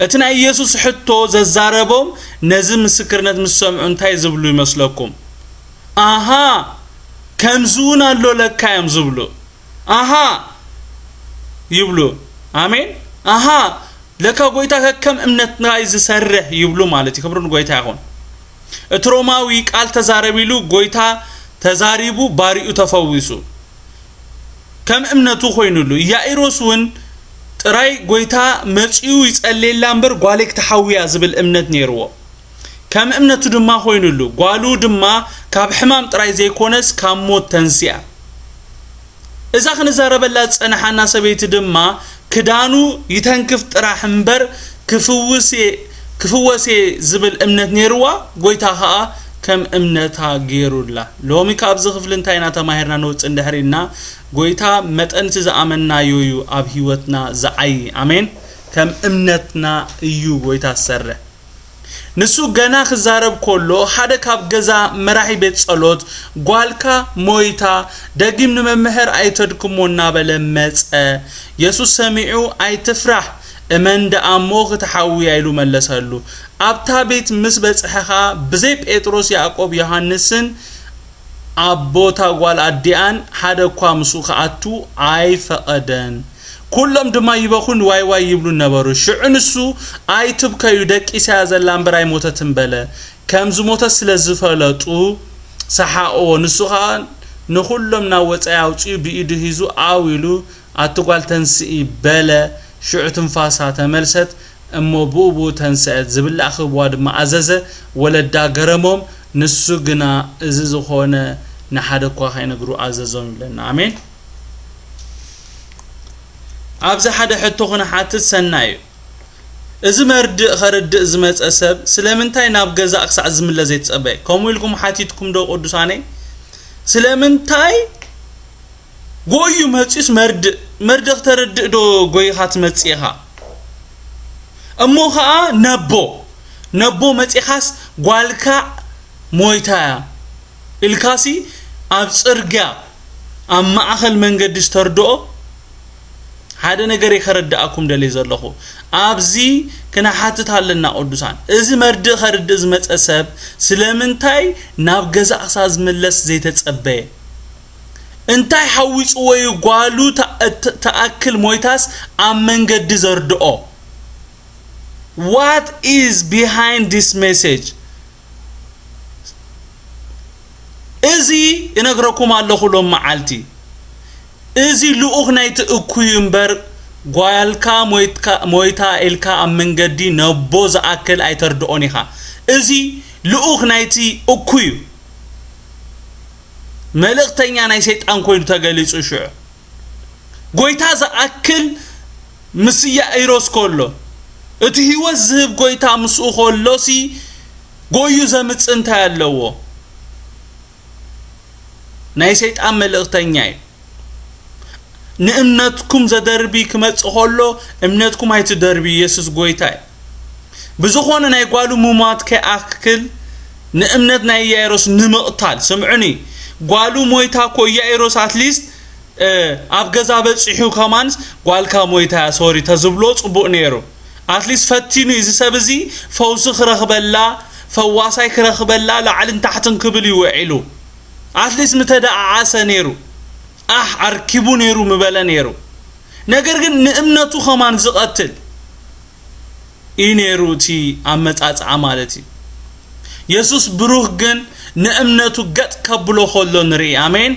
እቲ ናይ ኢየሱስ ሕቶ ዘዛረቦም ነዚ ምስክርነት ምስ ሰምዑ እንታይ ዝብሉ ይመስለኩም? ኣሃ፣ ከምዚ እውን ኣሎ ለካ እዮም ዝብሉ። ኣሃ ይብሉ። ኣሜን። ኣሃ፣ ለካ ጎይታ ከከም እምነትና እዩ ዝሰርሕ ይብሉ ማለት እዩ። ክብሪ ንጎይታ ይኹን። እቲ ሮማዊ ቃል ተዛረብ ኢሉ ጎይታ ተዛሪቡ ባሪኡ ተፈዊሱ። ከም እምነቱ ኮይኑሉ። ያኢሮስ እውን ጥራይ ጎይታ መጺኡ ይጸልየላ እምበር ጓለይ ክትሓውያ ዝብል እምነት ነይርዎ። ከም እምነቱ ድማ ኮይኑሉ። ጓሉ ድማ ካብ ሕማም ጥራይ ዘይኮነስ ካብ ሞት ተንሲኣ። እዛ ክንዛረበላ ዝጸንሓና ሰበይቲ ድማ ክዳኑ ይተንክፍ ጥራሕ እምበር ክፍውስ እየ፣ ክፍወስ እየ ዝብል እምነት ነይርዋ፣ ጎይታ ኸኣ ከም እምነታ ገይሩላ። ሎሚ ካብዚ ክፍሊ እንታይ ኢና ተማሂርና ንወጽእ እንድሕር ኢልና፣ ጎይታ መጠን እቲ ዝኣመንናዮ እዩ ኣብ ህይወትና ዝዓዪ። ኣሜን። ከም እምነትና እዩ ጎይታ ዝሰርሕ። ንሱ ገና ክዛረብ ከሎ፣ ሓደ ካብ ገዛ መራሒ ቤት ጸሎት፣ "ጓልካ ሞይታ፣ ደጊም ንመምህር ኣይተድክሞ" እናበለ መጸ። የሱስ ሰሚዑ፣ "ኣይትፍራሕ፣ እመን ደኣ እሞ ክትሓዊ እያ" ኢሉ መለሰሉ። ኣብታ ቤት ምስ በጽሐ ኸኣ፣ ብዘይ ጴጥሮስ፣ ያዕቆብ፣ ዮሃንስን ኣቦ እታ ጓል ኣዲኣን ሓደ እኳ ምስኡ ክኣቱ ኣይፈቐደን። ኩሎም ድማ ይበኹን ዋይ ዋይ ይብሉ ነበሩ። ሽዑ ንሱ፣ "ኣይትብከዩ፣ ደቂሳ እያ ዘላ እምበር ኣይሞተትን" በለ። ከም ዝሞተት ስለ ዝፈለጡ ሰሓቕዎ። ንሱ ኸኣ ንኹሎም ናብ ወጻኢ ኣውጺኡ ብኢዱ ሒዙ ኣው ኢሉ፣ "ኣቲ ጓል ተንስኢ" በለ። ሽዑ ትንፋሳ ተመልሰት፣ እሞ ብኡ ብኡ ተንስአት። ዝብላዕ ክህብዋ ድማ ኣዘዘ። ወለዳ ገረሞም፣ ንሱ ግና እዚ ዝኾነ ንሓደ እኳ ከይነግሩ ኣዘዞም ይብለና። ኣሜን። ኣብዚ ሓደ ሕቶ ክንሓትት ሰናይ እዩ። እዚ መርድእ ከርድእ ዝመጸ ሰብ ስለምንታይ ናብ ገዛ ክሳዕ ዝምለስ ዘይተጸበየ? ከምኡ ኢልኩም ሓቲትኩም ዶ ቅዱሳነይ? ስለምንታይ ጎዩ መጺኡስ መርድእ፣ መርድእ ክተርድእ ዶ ጎይኻ ትመጽእ ኢኻ? እሞ ኸኣ ነቦ፣ ነቦ መጺኻስ ጓልካ ሞይታ እያ ኢልካሲ ኣብ ጽርግያ፣ ኣብ ማእኸል መንገዲ ዝተርድኦ ሓደ ነገር እየ ከረድኣኩም ደልየ ዘለኹ። ኣብዚ ክነሓትት ኣለና ቅዱሳን። እዚ መርድእ ከርድእ ዝመጸ ሰብ ስለምንታይ ናብ ገዛ ክሳብ ዝምለስ ዘይተጸበየ? እንታይ ሓዊጽዎ እዩ ጓሉ ተ-፣ ተ-፣ ተኣክል ሞይታስ ኣብ መንገዲ ዘርድኦ? What is behind this message? እዚ እነግረኩም ኣለኹ ሎም መዓልቲ። እዚ ልኡኽ ናይቲ እኩይ እምበር ጓልካ ሞይትካ-፣ ሞይታ ኢልካ ኣብ መንገዲ ነቦ ዝኣክል ኣይተርድኦን ኢኻ። እዚ ልኡኽ ናይቲ እኩይ እዩ። መልእኽተኛ ናይ ሰይጣን ኮይኑ ተገሊጹ ሽዑ። ጎይታ ዝኣክል ምስ ኢያኢሮስ ከሎ፣ እቲ ህይወት ዝህብ ጎይታ ምስኡ ከሎሲ ጎዩ ዘምጽእ እንታይ ኣለዎ? ናይ ሰይጣን መልእኽተኛ እዩ። ንእምነትኩም ዘደርቢ ክመጽእ ከሎ፣ እምነትኩም ኣይትደርቢ፣ የሱስ ጎይታ እዩ። ብዝኾነ ናይ ጓሉ ምሟት ከይኣክል ንእምነት ናይ ኢያኢሮስ ንምቕታል፣ ስምዑኒ፣ ጓሉ ሞይታ እኮ ኢያኢሮስ ኣትሊስት፣ እ፣ ኣብ ገዛ በጺሑ ከማንስ ጓልካ ሞይታ እያ፣ ሶሪ፣ ተዝብሎ ጽቡቕ ነይሩ። ኣትሊስት ፈቲኑ እዩ፣ እዚ ሰብ እዚ ፈውሲ ክረኽበላ፣ ፈዋሳይ ክረኽበላ ላዕልን ታሕትን ክብል እዩ ውዒሉ። ኣትሊስት ምተደዓዓሰ ነይሩ፣ ኣሕ፣ ኣርኪቡ ነይሩ ምበለ ነይሩ። ነገር ግን ንእምነቱ ከማን ዝቐትል እዩ ነይሩ እቲ ኣመጻጽኣ ማለት እዩ። የሱስ ብሩኽ ግን ንእምነቱ ገጥ ከብሎ ከሎ ንርኢ። ኣሜን።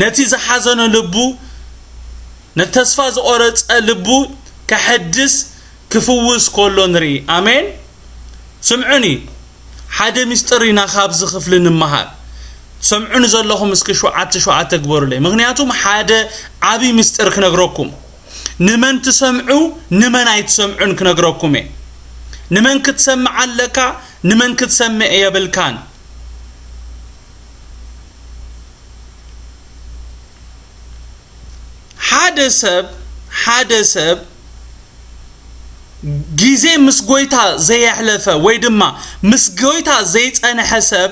ነቲ ዝሓዘነ ልቡ፣ ነቲ ተስፋ ዝቖረጸ ልቡ ከሐድስ፣ ክፍውስ ከሎ ንርኢ። ኣሜን። ስምዑኒ፣ ሓደ ምስጢር ኢና ካብዚ ክፍሊ ንምሃር። ትሰምዑኒ ዘለኹም እስኪ ሸውዓተ ሸውዓተ ግበሩለይ። ምኽንያቱም ሓደ ዓቢ ምስጢር ክነግረኩም። ንመን ትሰምዑ፣ ንመን ኣይትሰምዑን ክነግረኩም እየ። ንመን ክትሰምዕ ኣለካ፣ ንመን ክትሰምዕ የብልካን። ሓደ ሰብ፣ ሓደ ሰብ ግዜ ምስ ጎይታ ዘየሕለፈ ወይ ድማ ምስ ጎይታ ዘይጸንሐ ሰብ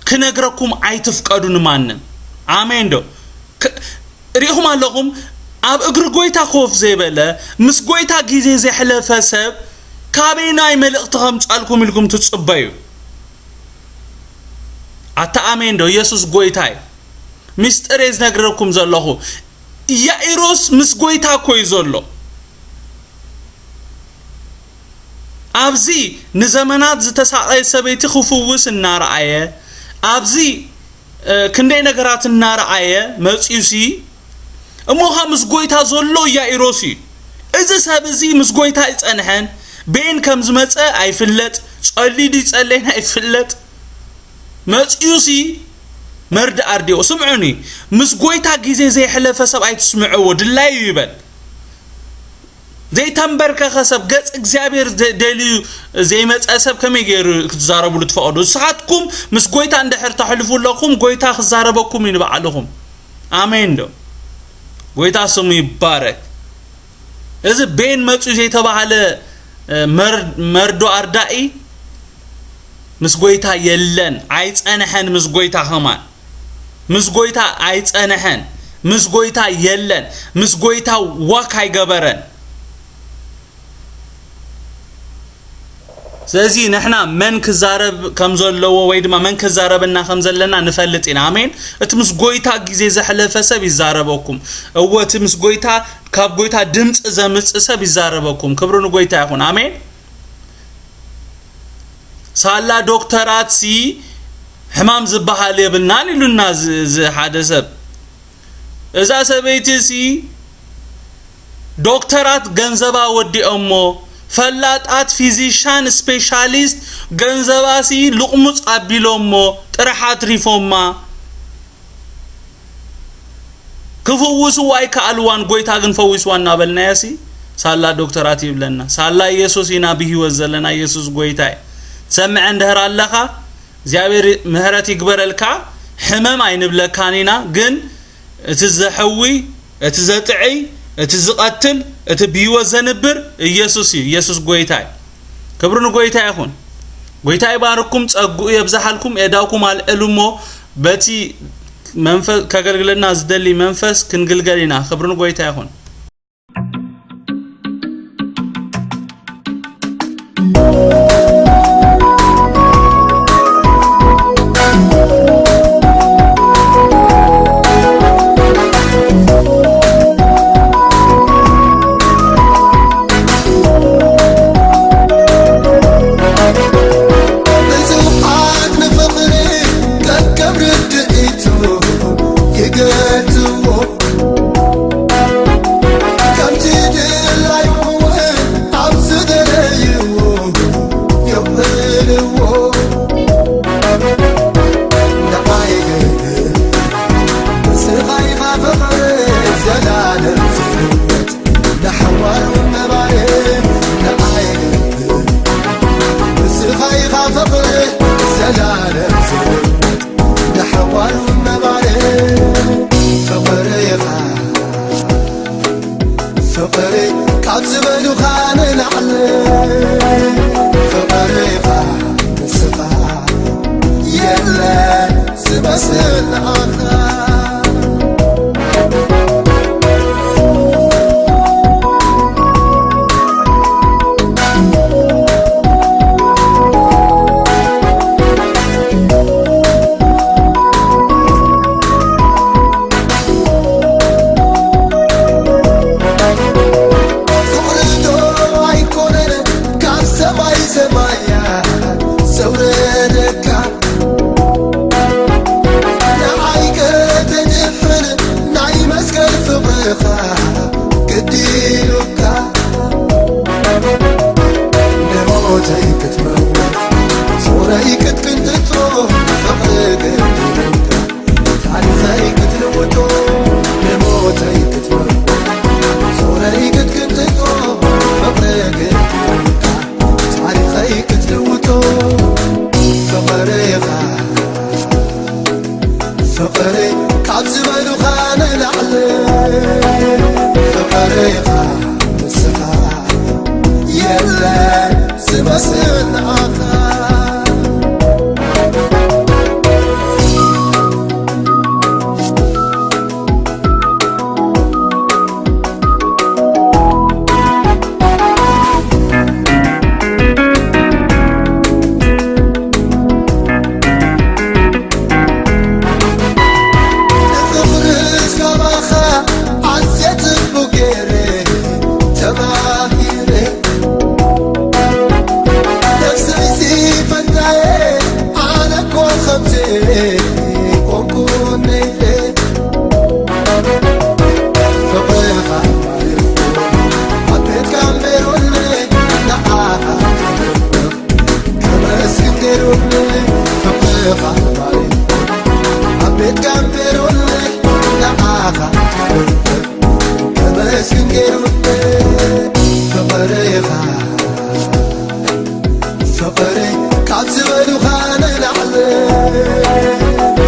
ክነግረኩም ኣይትፍቀዱ ንማንም። ኣሜን ዶ? ክ-፣ ሪኢኹም ኣለኹም፣ ኣብ እግሪ ጎይታ ኮፍ ዘይበለ፣ ምስ ጎይታ ግዜ ዘሕለፈ ሰብ ካበይናይ መልእኽቲ ከምጻልኩም ኢልኩም ትጽበዩ? ኣታ ኣሜን ዶ? የሱስ ጎይታ እዩ። ምስጢር እየ ዝነግረኩም ዘለኹ። ኢያኢሮስ ምስ ጎይታ እኮ እዩ ዘሎ። ኣብዚ ንዘመናት ዝተሳቐየት ሰበይቲ ክፍውስ እናረኣየ፣ ኣብዚ፣ እ፣ ክንደይ ነገራት እናረኣየ መጺኡሲ፣ እሞ ኸኣ ምስ ጎይታ ዘሎ ኢያኢሮስ እዩ። እዚ ሰብ እዚ ምስ ጎይታ ኣይጸንሐን፣ በየን ከም ዝመጸ ኣይፍለጥ፣ ጸልዩ ድዩ ጸለየን ኣይፍለጥ። መጺኡሲ መርድእ ኣርዲኦ። ስምዑኒ፣ ምስ ጎይታ ግዜ ዘየሕለፈ ሰብ ኣይትስምዕዎ፣ ድላዩ ይበል። ዘይተንበርከኸ ሰብ፣ ገጽ እግዚኣብሔር ዘ-፣ ደልዩ ዘይመጸ ሰብ ከመይ ገይሩ ክትዛረብሉ ትፈቕዱ? ንስኻትኩም ምስ ጎይታ እንድሕር ተሕልፉ ኣለኹም፣ ጎይታ ክዛረበኩም እዩ ንባዕልኹም። ኣሜን ዶ? ጎይታ ስሙ ይባረክ። እዚ ቤን መጺኡ ዘይተባህለ፣ እ፣ መር-፣ መርዶ ኣርዳኢ ምስ ጎይታ የለን፣ ኣይጸንሐን። ምስ ጎይታ ከማን ምስ ጎይታ ኣይጸንሐን። ምስ ጎይታ የለን። ምስ ጎይታ ዋክ ኣይገበረን። ስለዚ ንሕና መን ክዛረብ ከም ዘለዎ ወይ ድማ መን ክዛረበና ከም ዘለና ንፈልጥ ኢና። ኣሜን። እቲ ምስ ጎይታ ግዜ ዘሕለፈ ሰብ ይዛረበኩም። እወ፣ እቲ ምስ ጎይታ፣ ካብ ጎይታ ድምፂ ዘምፅእ ሰብ ይዛረበኩም። ክብሪ ንጎይታ ይኹን። ኣሜን። ሳላ ዶክተራት ሲ ሕማም ዝበሃል የብልናን ኢሉና ዝ-፣ ዝ-፣ ሓደ ሰብ። እዛ ሰበይቲ ሲ ዶክተራት ገንዘባ ወዲኦሞ፣ ፈላጣት ፊዚሻን ስፔሻሊስት ገንዘባ ሲ ልቕሙፅ ኣቢሎሞ፣ ጥራሕ ኣትሪፎማ። ክፍውስዋ ኣይከኣልዋን፣ ጎይታ ግን ፈዊስዋ እናበልናዮ ሲ ሳላ ዶክተራት ይብለና። ሳላ ኢየሱስ ኢና ብህይወት ዘለና፣ ኢየሱስ ጎይታ እዩ። ትሰምዐ እንድህር ኣለኻ፣ እግዚኣብሔር ምህረት ይግበረልካ። ሕመም ኣይንብለካን ኢና፣ ግን እቲ ዘሕዊ፣ እቲ ዘጥዕይ፣ እቲ ዝቐትል፣ እቲ ብህይወት ዘንብር ኢየሱስ እዩ። ኢየሱስ ጎይታ እዩ። ክብሪ ንጎይታ ይኹን። ጎይታ ይባርኩም፣ ጸግኡ የብዝሓልኩም፣ የእዳውኩም ኣልዕሉ እሞ በቲ መንፈ-፣ ከገልግለና ዝደሊ መንፈስ ክንግልገል ኢና። ክብሪ ንጎይታ ይኹን። ብዙሓት ንፍቕሪ ከከም ርድኢቱ ይገልጽዎ፣ ከምቲ ድላዩ እውን ኣብ ዝደለይዎ የቕርብዎ። ንዓይ ግን ንስኻ ኢኻ ፍቕሪ ዘላለም ዝህይወት፣ ንሓዋሩ ነባሪ። ንዓይ ግን ንስኻ ኢኻ ፍቕሪ ዘላለም ዝህይወት፣ ንሓዋሩ ነባሪ። ፍቕሪ ኢኻ ፍቕሪ ካብ ዝበሉኻ ንላዕሊ፣ ፍቕሪ ኢኻ ንስኻ፣ የለን ዝመስል ንዓኻ። ፍቕሪ ዶ ኣይኮነን ካብ ሰማይ ሰማያት ዘውረደካ? ንዓይ ከተድሕን ናይ መስቀል ፍቕርኻ ግዲ ኢሉካ፣ ንሞተይ ክትመውት ጾረይ ክትቅንጥጦ ፍቕሪ ግዲ ኢሉካ። ታሪኸይ ክትልውጦ ንሞተይ ክትመርቶ ጾረይ ክትቅንጥጦ ፍቕሪ ግዲ ኢሉካ። ታሪኸይ ክትልውጦ ፍቕሪ ኢኻ። ፍቕሪ ካብ ዝበሉኻ ንላዕሊ ፍቕሪ ኢኻ። ንስኻ የለን ዝመስል ንዓኻ። ንፍቕርስ ካባኻ ኣዝየ ጽቡቕ ገይረ ተማሂረ። ነፍሰይሲ ፈንታየ ኣነ እኮ ከምዚ ኮንኩ ነይረ። ፍቕርኻ ኣብ ቤትካ እምበሩኒ ንዓኻ ከመስግን ገይሩኒ። ፍቕርኻ ኣብ ቤትካ እምበሩኒ ንዓኻ ከመስግን ገይሩኒ። ፍቕርኻ ፍቕሪ ካብ ዝበሉኻ ንላዕሊ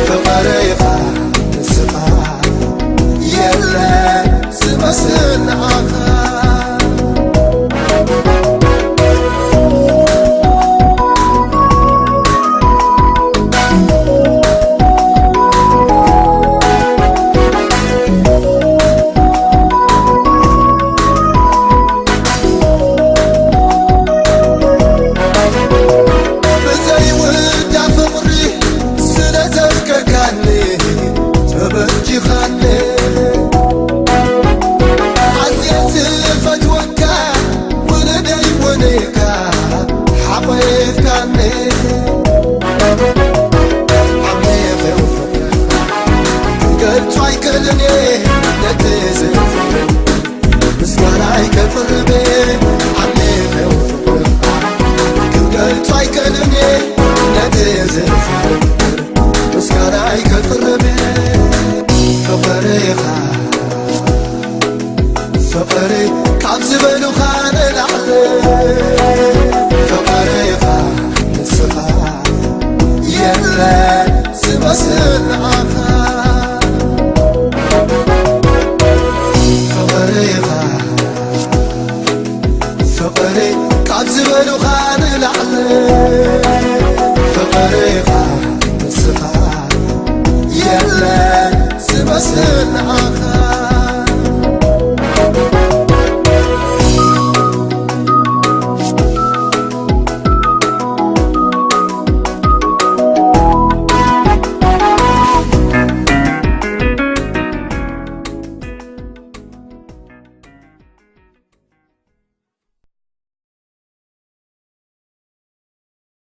ፍቕርኻ ንስኻ የለን ዝመስል ንዓኻ። ነቲ ዝፍቅር ምስጋናይ ከቅርብ ሓሊፈ ፍቅር ክገልጾ ኣይክእልን ነቲ ዝፍቅር ምስጋናይ ከቅርብ ፍቅርኻ